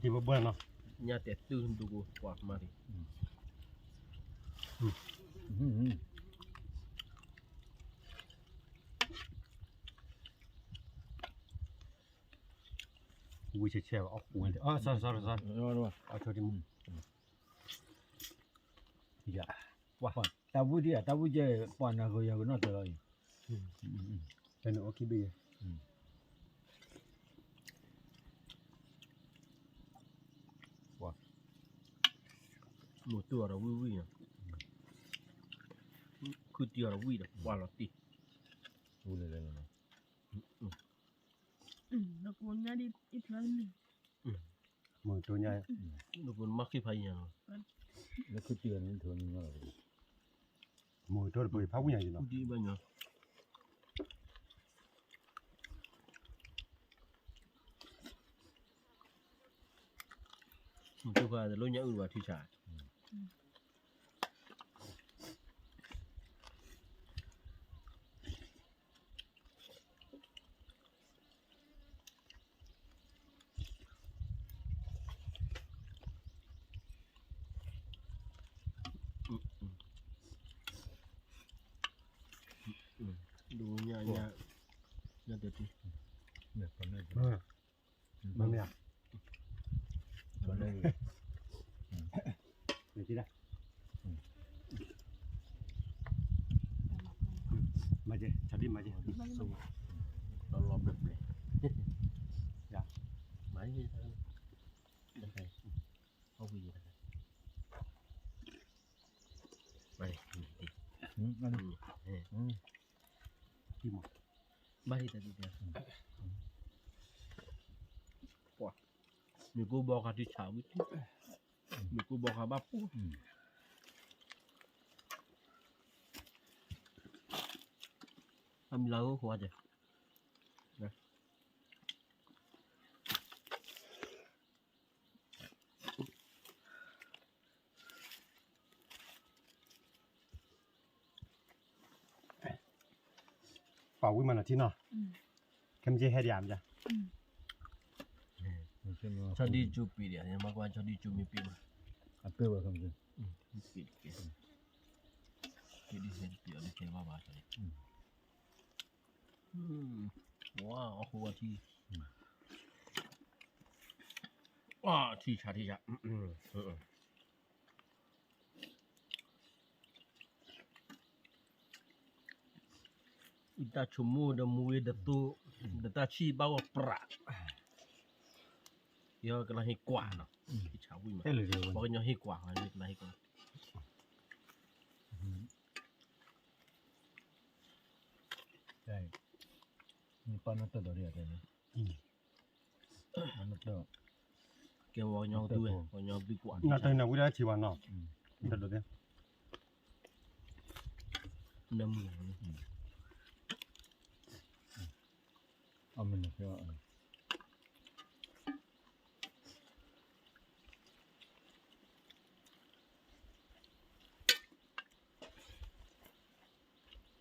ဒ်ဘၣ်ဘၣ်နီၤ, ညါတဲာ်တုၤဒိကကွၢ်မးဒံး, ဝံၣ်ဆဲးဆဲးဘၣ်အီၣ်ဃူဝဲ, အီၣ် sorry sorry sorry, အီၣ်ဆိတံၢ်မူ, ယၤ, ပှၤ, တၢ်ဝံၣ်ဒံးဧါ, တၢ်ဝံၣ်ကဲ, ပှၤနၤဂ့ၤယၤဂ့ၤနီၢ်တၢၤလီၤအံၤ, ဖဲန့ၣ်အိၣ်ခံဘ့ၣ်ယဲၢ်, မိၢ်တူၢ်အီၤဒီးဝံၣ်ဝံၣ်, ခုတံၢ်အီၤဒီးဝံၣ်ဒီး ပှၤလီၤတံၢ်, ဝံၣ်လၢလၢလီၤ, နကိညါဒ်အံၤဖျါန့ၣ်, မုၢ်တိညါ, နကိမၤဃ့ၢ်ဖးယံၤညါလီၤ, လၢခုတံၢ်အီၤန့ၣ် မိၢ်တိတပၢၢ်ဖးဝံၣ်ညါယံၤလီၤ, မုၢ်တိဖးတလိၣ်ညါအုၣ်ဘၣ်ထံဆး ဒိၣ်ညါညါ, ညါတထံၣ်, မ့ၢ်ဧါ, မၤကဲ, ဆးဒံၣ်မၤကဲ, လီၤလီၤဘျဲၣ်ဘျဲၣ်, မၤ, မ့ၢ်, မ့ၢ်ကိးဘီဃာ်ထံဆးဝံၣ်, မ့ၢ်ကိးဘီဃာ်ဘၣ်ပူၤ, အမံၤလၢအဃိဒဲး, ပှၤဝံၣ်မးနၤထံနီၤ, ခဲမုၢ်ဆ့ၣ်ဟဲဒံးဧါမ့ၢ်, ဆီဒံၣ်ကၠိပ့ၤဒံး, မ့ၢ်ကွၢ်ဆီဒံၣ်ကၠိမ့ၢ်ပ့ၤမး, အပ့ၤဝဲခဲမုၢ်ဆ့ၣ်, ပ့ၤ, ပ့ၤဒံးဟဲတပ့ၤအီၤဒ်ခဲဘၣ်ဘၣ်, ဝါအီၣ်ဃိအီထံ, အီထံဆးထံဆး တၢ်ဆိကမိၣ်ဒီးမူဝဲဒီးသိ, ဒီးတၢ်ဆံၣ်ဘၣ်ဝဲပြး, ယကလၢဟ့ၣ်ကွၢ်နီၤ, ပှၤကညီဟ့ၣ်ကွၢ်, ကလၢဟ့ၣ်ကွၢ်, ပၢ်နီၢ်တၢၢ်ဒီးဒ်အတဲန့ၣ်, နီၢ်တၢၢ်, ကဲဝဲညီကဒုဝဲ, ဝဲညီကဒုကွၢ်, နီၢ်တၢၢ်န့ၣ်ဝံၤဒီးထံၣ်ဘၣ်နီၤ, နီၢ်တၢၢ်ဒီး, နမုၢ်, အမုၢ်နၢ်, ပအိၣ်လၢတိၤ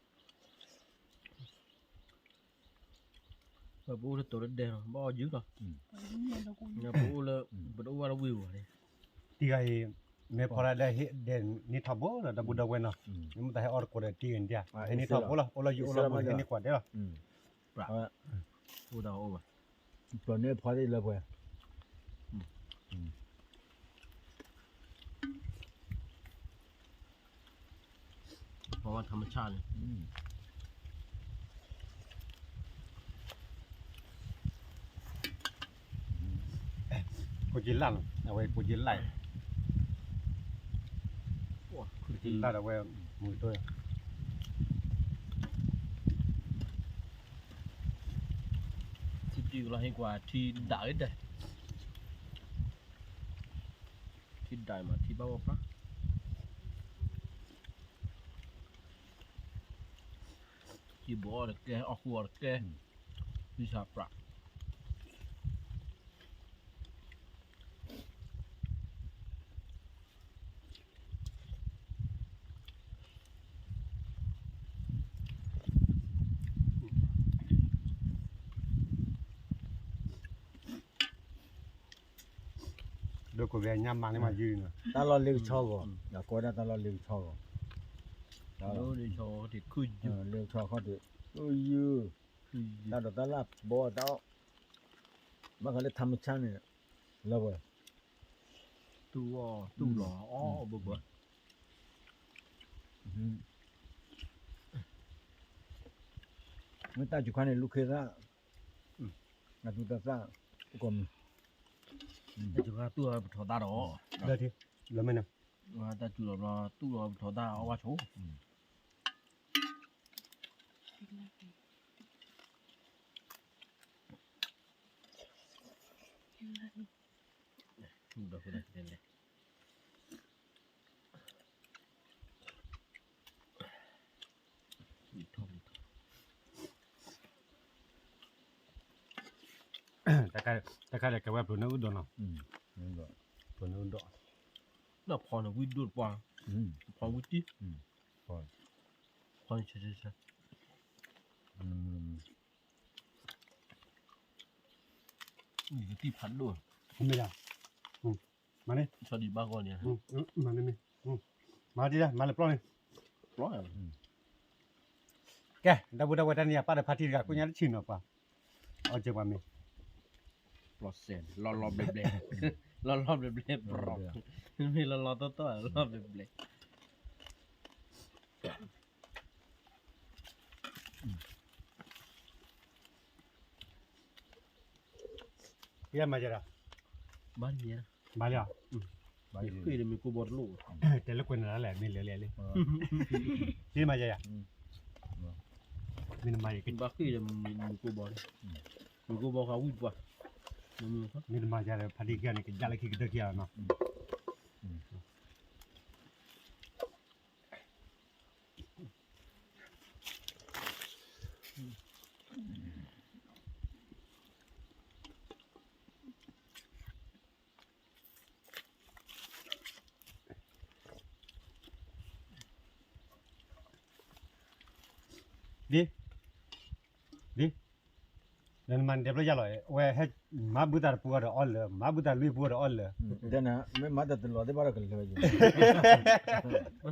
လၢဒဲလီၤ, ဘၣ်အီၣ်ယုၢ်လီၤ, ပအိၣ်လၢ, ပတအိၣ်ဝဲလၢဝ့ၢ်ပူၤန့ၣ်, တံၤဂၤအံၤ, မ့ၢ်ဖီလာ်ဒဲဟ့ၣ်ဒဲန့ၢ်ထီဘိလီၤ ဒီပုၢ်ဒီဝဲၢ်နီၤ, မ့ၢ်တၢ်ဟဲအီၣ်တကိးဒီးတံၤဂၤန့ၣ်, ဟဲန့ၢ်ထီဘိလီၤ, အိၣ်လၢယအိၣ်လီၤ မ့ၢ်ဟဲန့ၢ်ကွၢ်ဒဲလီၤ, ပှၤ, အိၣ်တၢ်အိၣ်ဘၣ်, ပျီန့ၢ်ဖီသ့ၣ်လၢပှဲၤ, ပှၤဝဲထမဆၣ်န့ၣ်, ကိးက့လၢ်လီၤ, အဝဲကိးက့လၢ်, ကိးက့လၢ်ဒီးဝဲ, မုၢ်တိၢ်, ထံတံၢ်ကလီၤဟ့ၣ်ကွၢ်ထံဒၣ်အံၤဒဲး, ထံဒၣ်မး ထံဘၣ်ဝဲဖျါ, ထံဘိးအီၣ်တကဲ အီၣ်ဃူအီၣ်တကဲ, ဝံသးပြး ဒိကိးဝဲညါမၤန့ၢ်မးယုၢ်န့ၣ်, တၢ်လီၢ်လ့ကဆီဂီၢ်, ယကိးဒၣ်တၢ်လီၢ်လ့ကဆီဂီၢ်, လ့ကဆီခီၣ်ထံး, တၢ်ဒိးတၢ်လၢ်ဘီတၢ်အီၣ်, ဘၣ်ဃးလၢထမဆၣ်န့ၣ်, လၢဝဲ, တူၢ်အီၣ်တူၢ်လီၤအီၣ်ဘၢဘၢ, မ့ၢ်တၢ်စူၤခါန့ၣ် လူၤခ့သၣ်, အသူတၢ်သၣ်, ကိးမုၢ်, တၢ်စူၤခါတူၢ်အီၣ်ပထီၣ်သၣ်ဒီး, လၢမ့ၢ်န့ၣ်, တၢ်စူၤလီၤဘျီတူၢ်အီၣ်ပထီၣ်သၣ်အီၣ်ဝါဆိး တခါဒီးကဝဲပျိၤန့ၢ်အုၣ်ဒီးနီၤ, ပျိၤန့ၢ်အုၣ်ဒီး, ဖီန့ၣ်ဝံၣ်ဒိၣ်တပှၢ်, ဖီဝံၣ်တံၢ်, ဖီန့ၣ်ဆဲဆဲဆဲ, ယကတံၢ်ဖးဒိၣ်, မ့ၢ်ဒၣ်, မၤန့ၣ်, ဆီဒံးဘၣ်ဂီၢ်န့ၣ်, မၤန့ၣ်မ့ၢ်, မၤဒ်လဲၣ်မၤလၢပျီန့ၣ်, ပျီ, ကဲ ဒီပုၢ်ဒီဝဲၢ်တနံၤအံၤ ပၢ်ဒီးဖါတံၢ်တဂၤ ကိညါတဆံနီၤပှၤ, အီၣ်ကဲပှၤမ့ၢ်, ပျီစဲး လီၤလီၤဘျဲးဘျဲး, လီၤလီၤဘျဲးဘျဲး, မ့ၢ်လီၤလီၤတီတီ လီၤဘျဲးဘျဲး ယမၤယၤဒီး, ဘၣ်လံ, ဘၣ်လံ, ဃ့ၢ်ဒီးမ့ၢ်ကိၢ်ဘီတလိၣ်, တဲလၢကွဲးနၤလဲၣ် မ့ၢ်လဲၤလဲၤလံ, မ့ၢ်မၤယၤယၤ, မ့ၢ်နမၤယၤ, ဘၣ်ဃ့ၢ်ဒီးမ့ၢ်ကိၢ်ဘီ, မ့ၢ်ကိၢ်ဘီဃာ်ဝံၣ်ပှၤ, မ့ၢ်နမၤယၤဒီး ဖါတံၢ်ခံဂၤန့ၣ် ကယၢ်လၢခံကတၢၢ်ခံဂၤလီၤနီၤ. ဒ်, ဒ်, နမၤနတဲဖျၢၣ်ယါလီၤ, အဝဲဟဲမၤဘုသးတပူၤအီၤဒီးအီၣ်လၢာ်, မၤဘုသးလွံၢ်ပူၤအီၤဒီးအီၣ်လၢာ်, မ့ၢ်မၤတၢ်တလီၤသ့ၣ်ဘၣ်ဒီးကလၢာ်, မ့ၢ်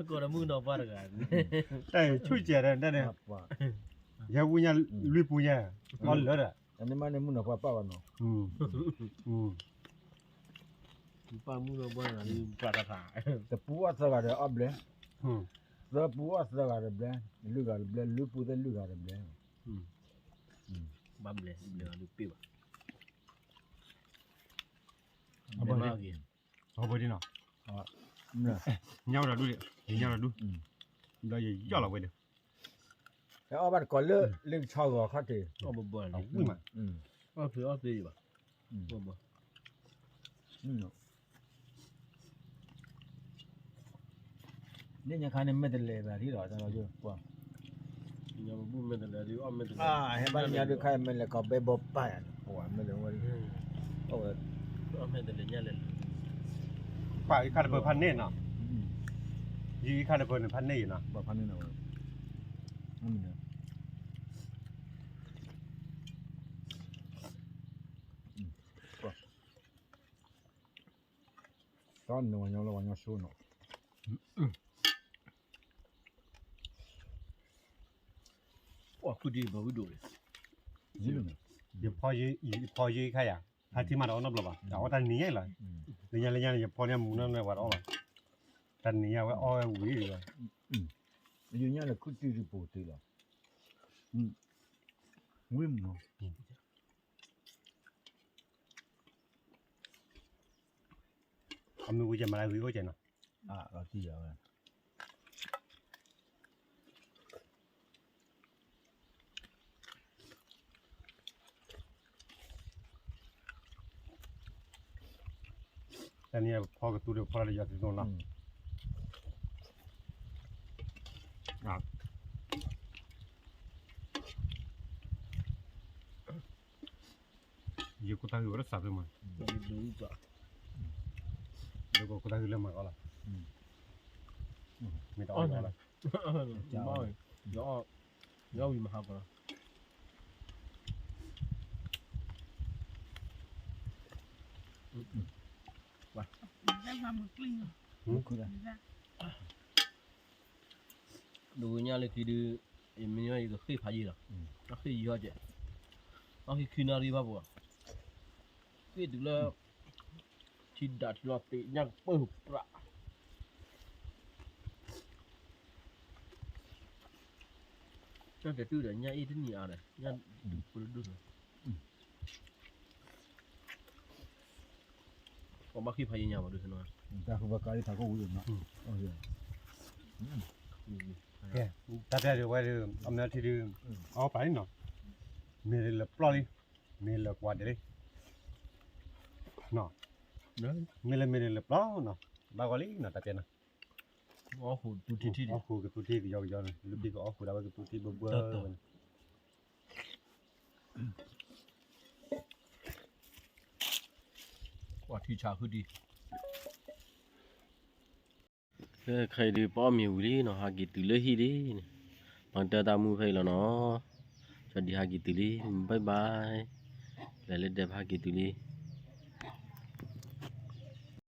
ကိးဒီးမုၣ်ကနီၤပှၢ်တဂၤ, တၢ်ဆူၣ်စဲးဒၣ်န့ၣ်, ယဲဝံၣ်ညါလွံၢ်ပူၤညါ, အီၣ်လၢာ်ဒီး, အန့ၣ်မးန့ၣ်မုၣ်ကနီၤပှၢ်ပာ်ဘၣ်နီၤ. ပာ်မုၣ်ကနီၤပှၢ်န့ၣ်, တပူၤအီၣ်သၢဂၤဒီးအီၣ်ဘျဲၣ်, သၢပူၤအီၣ်သၢဂၤဒီးဘျဲၣ်, လွံၢ်ဂၤဒီးဘျဲၣ်, လွံၢ်ပူၤသ့ၣ်လွံၢ်ဂၤဒီးဘျဲၣ်, ဘၣ်ဘျဲၣ်, ဘျဲၣ်အီၤဒုးပ့ၢ်ဘၣ်, အဘၣ်ဂ့ၤ, ညါဝဲဒီးဒူၣ်, ညါဝဲဒီးဒူၣ်, ဘျီယယီၢ်လီၤဝဲဒီး ဟဲအီၣ်ဘၣ်တကိးလၢ လၢကဆီဂီၤခီၣ်ထံး, အီၣ်ဘၣ်ဘၣ်န့ၣ်, အီၣ်ဖဲအီၣ်ဖဲယဘၣ်, အီၣ်ဘၣ် န့ၣ်ညါခါန့ၣ် မဲာ်တလဲၤဘၣ်ထံၣ်လီၤ, တၢ်လီၤယိၣ်ပှၤ, ညါပဘူၣ်မဲာ်တလဲၤဒုး အီၣ်မဲာ်တလဲၤ, ဟဲဘၣ်ညါဒုးခါ မဲာ်လဲၤကီးဘဲဘီပၢ်ယၤန့ၣ်, ပှၤမဲာ်လဲၤဝဲ, အီၣ်ဝဲ, အီၣ်မဲာ်တလဲၤညါလဲၤ, ပှၤအံၤခါတပၢၤဖးန့ၢ်နီၤ, ယံၤအံၤခါတပၢၤန့ၣ်ဖးန့ၢ်ယံၤနီၤ, ပှၤဖးန့ၢ်နီၤဝဲ, အီၣ်မ့ၢ်န့ၣ် တၢ်နဝဲညီလၢဝဲညီဆိနီၤ, ပှၤခုဒံးဘၣ်ဝံၣ်ဒိၣ်န့ၣ်, ယဖီယံၤခါယၤ, ဟးထံမးတအီၣ်နီတဘျီဘၣ်, အီၣ်တၢ်နံၤညါအံၤလီၤ, လၢညါလၢညါန့ၣ် ယဖီန့ၢ်မူနီၢ်န့ၢ်ဝဲတအီၣ်ဘၣ်, တၢ်နံၤညါဝဲအီၣ်ဝဲဝံၤလီၤ, ယညါလၢခုတံၢ်တပိၤတ့ၢ်လီၤ, ဝံၣ်မးနီၤ အမ့ၢ်ဝံၤကဲမၤလၢဂ့ၤအိၣ်ကဲနီၤ, အလီၤတံၢ်ယၤဝဲ, တၢ်န့ၣ်ဖီကသူဒီးဖီလၢယွၤသ့ၣ်နီၣ်လီၤ, ယကိးတၢ်ဂ့ၢ်ဝဲလၢစးဖျၢၣ်မး, ယကိးတၢ်ဂ့ၢ်လၢမၤကီလီၤ, မ့ၢ်တအီၣ်လီၤ, ယအီၣ်ဝံၤမၤဟးကီလီၤ, ဒိးညါလၢခံဒုး, ယမ့ၢ်ယကဃ့ၢ်ဖးယံၤလီၤ, အဃ့ၢ်ယံၤဟီကဲ, အဃ့ၢ်ခံနၣ်ရံၣ်ဘၣ်ပှၤ, ဃ့ၢ်တုၤလၢ ထံဒၣ်ထံလီၤသ့ၣ်ညါကပၢၢ်ပြး, ညါကတုၤဒီးညါအ့ၣ်တနံၣ်အါဒီး ညါဒုးပဒိၣ်လီၤ, ပဘၣ်ဃ့ၢ်ဖးယံၤညါဘၣ်ဒုး, တၢ်ဃုဘၣ်ကါလံဖးကီၢ်ဝံၤ, တၢ်ပျဲဒုးဝဲဒုး အမ့ၢ်ထံဒုး, အီၣ်ပာ်လံနီၤ, မ့ၢ်လၢပျီလံ, မ့ၢ်လၢကွၢ်ဒဲးလံ, မ့ၢ်လၢမ့ၢ်လၢပျီနီၤ, ဘၣ်ဂီၤလံနီၤ တၢ်ပျဲနီၤ, အီၣ်ဃုာ်ကသူထံထံ, အီၣ်ဃုာ်ကသူထံကယီကယီန့ၣ် လၢခံကအီၣ်ဃုာ်ဒၣ်ဝဲကသူထံဘၢဘၢဝဲန့ၣ် ပှၤထံဆးဃုတံၢ်, ခဲအံၤဒုးပအီၣ်မ့ၤဝံၤလံနီၤ, ဟးက့ၤတုၤလၢဟံၣ်လံန့ၣ်, ပှၤကတၢၢ်တၢ်မူဖဲအံၤလီၤနီၤ, ကၠီဒံးဟးက့ၤတုၤလံ, bye bye, လဲၤလၢဒဲးပဟးက့ၤတုၤလံ.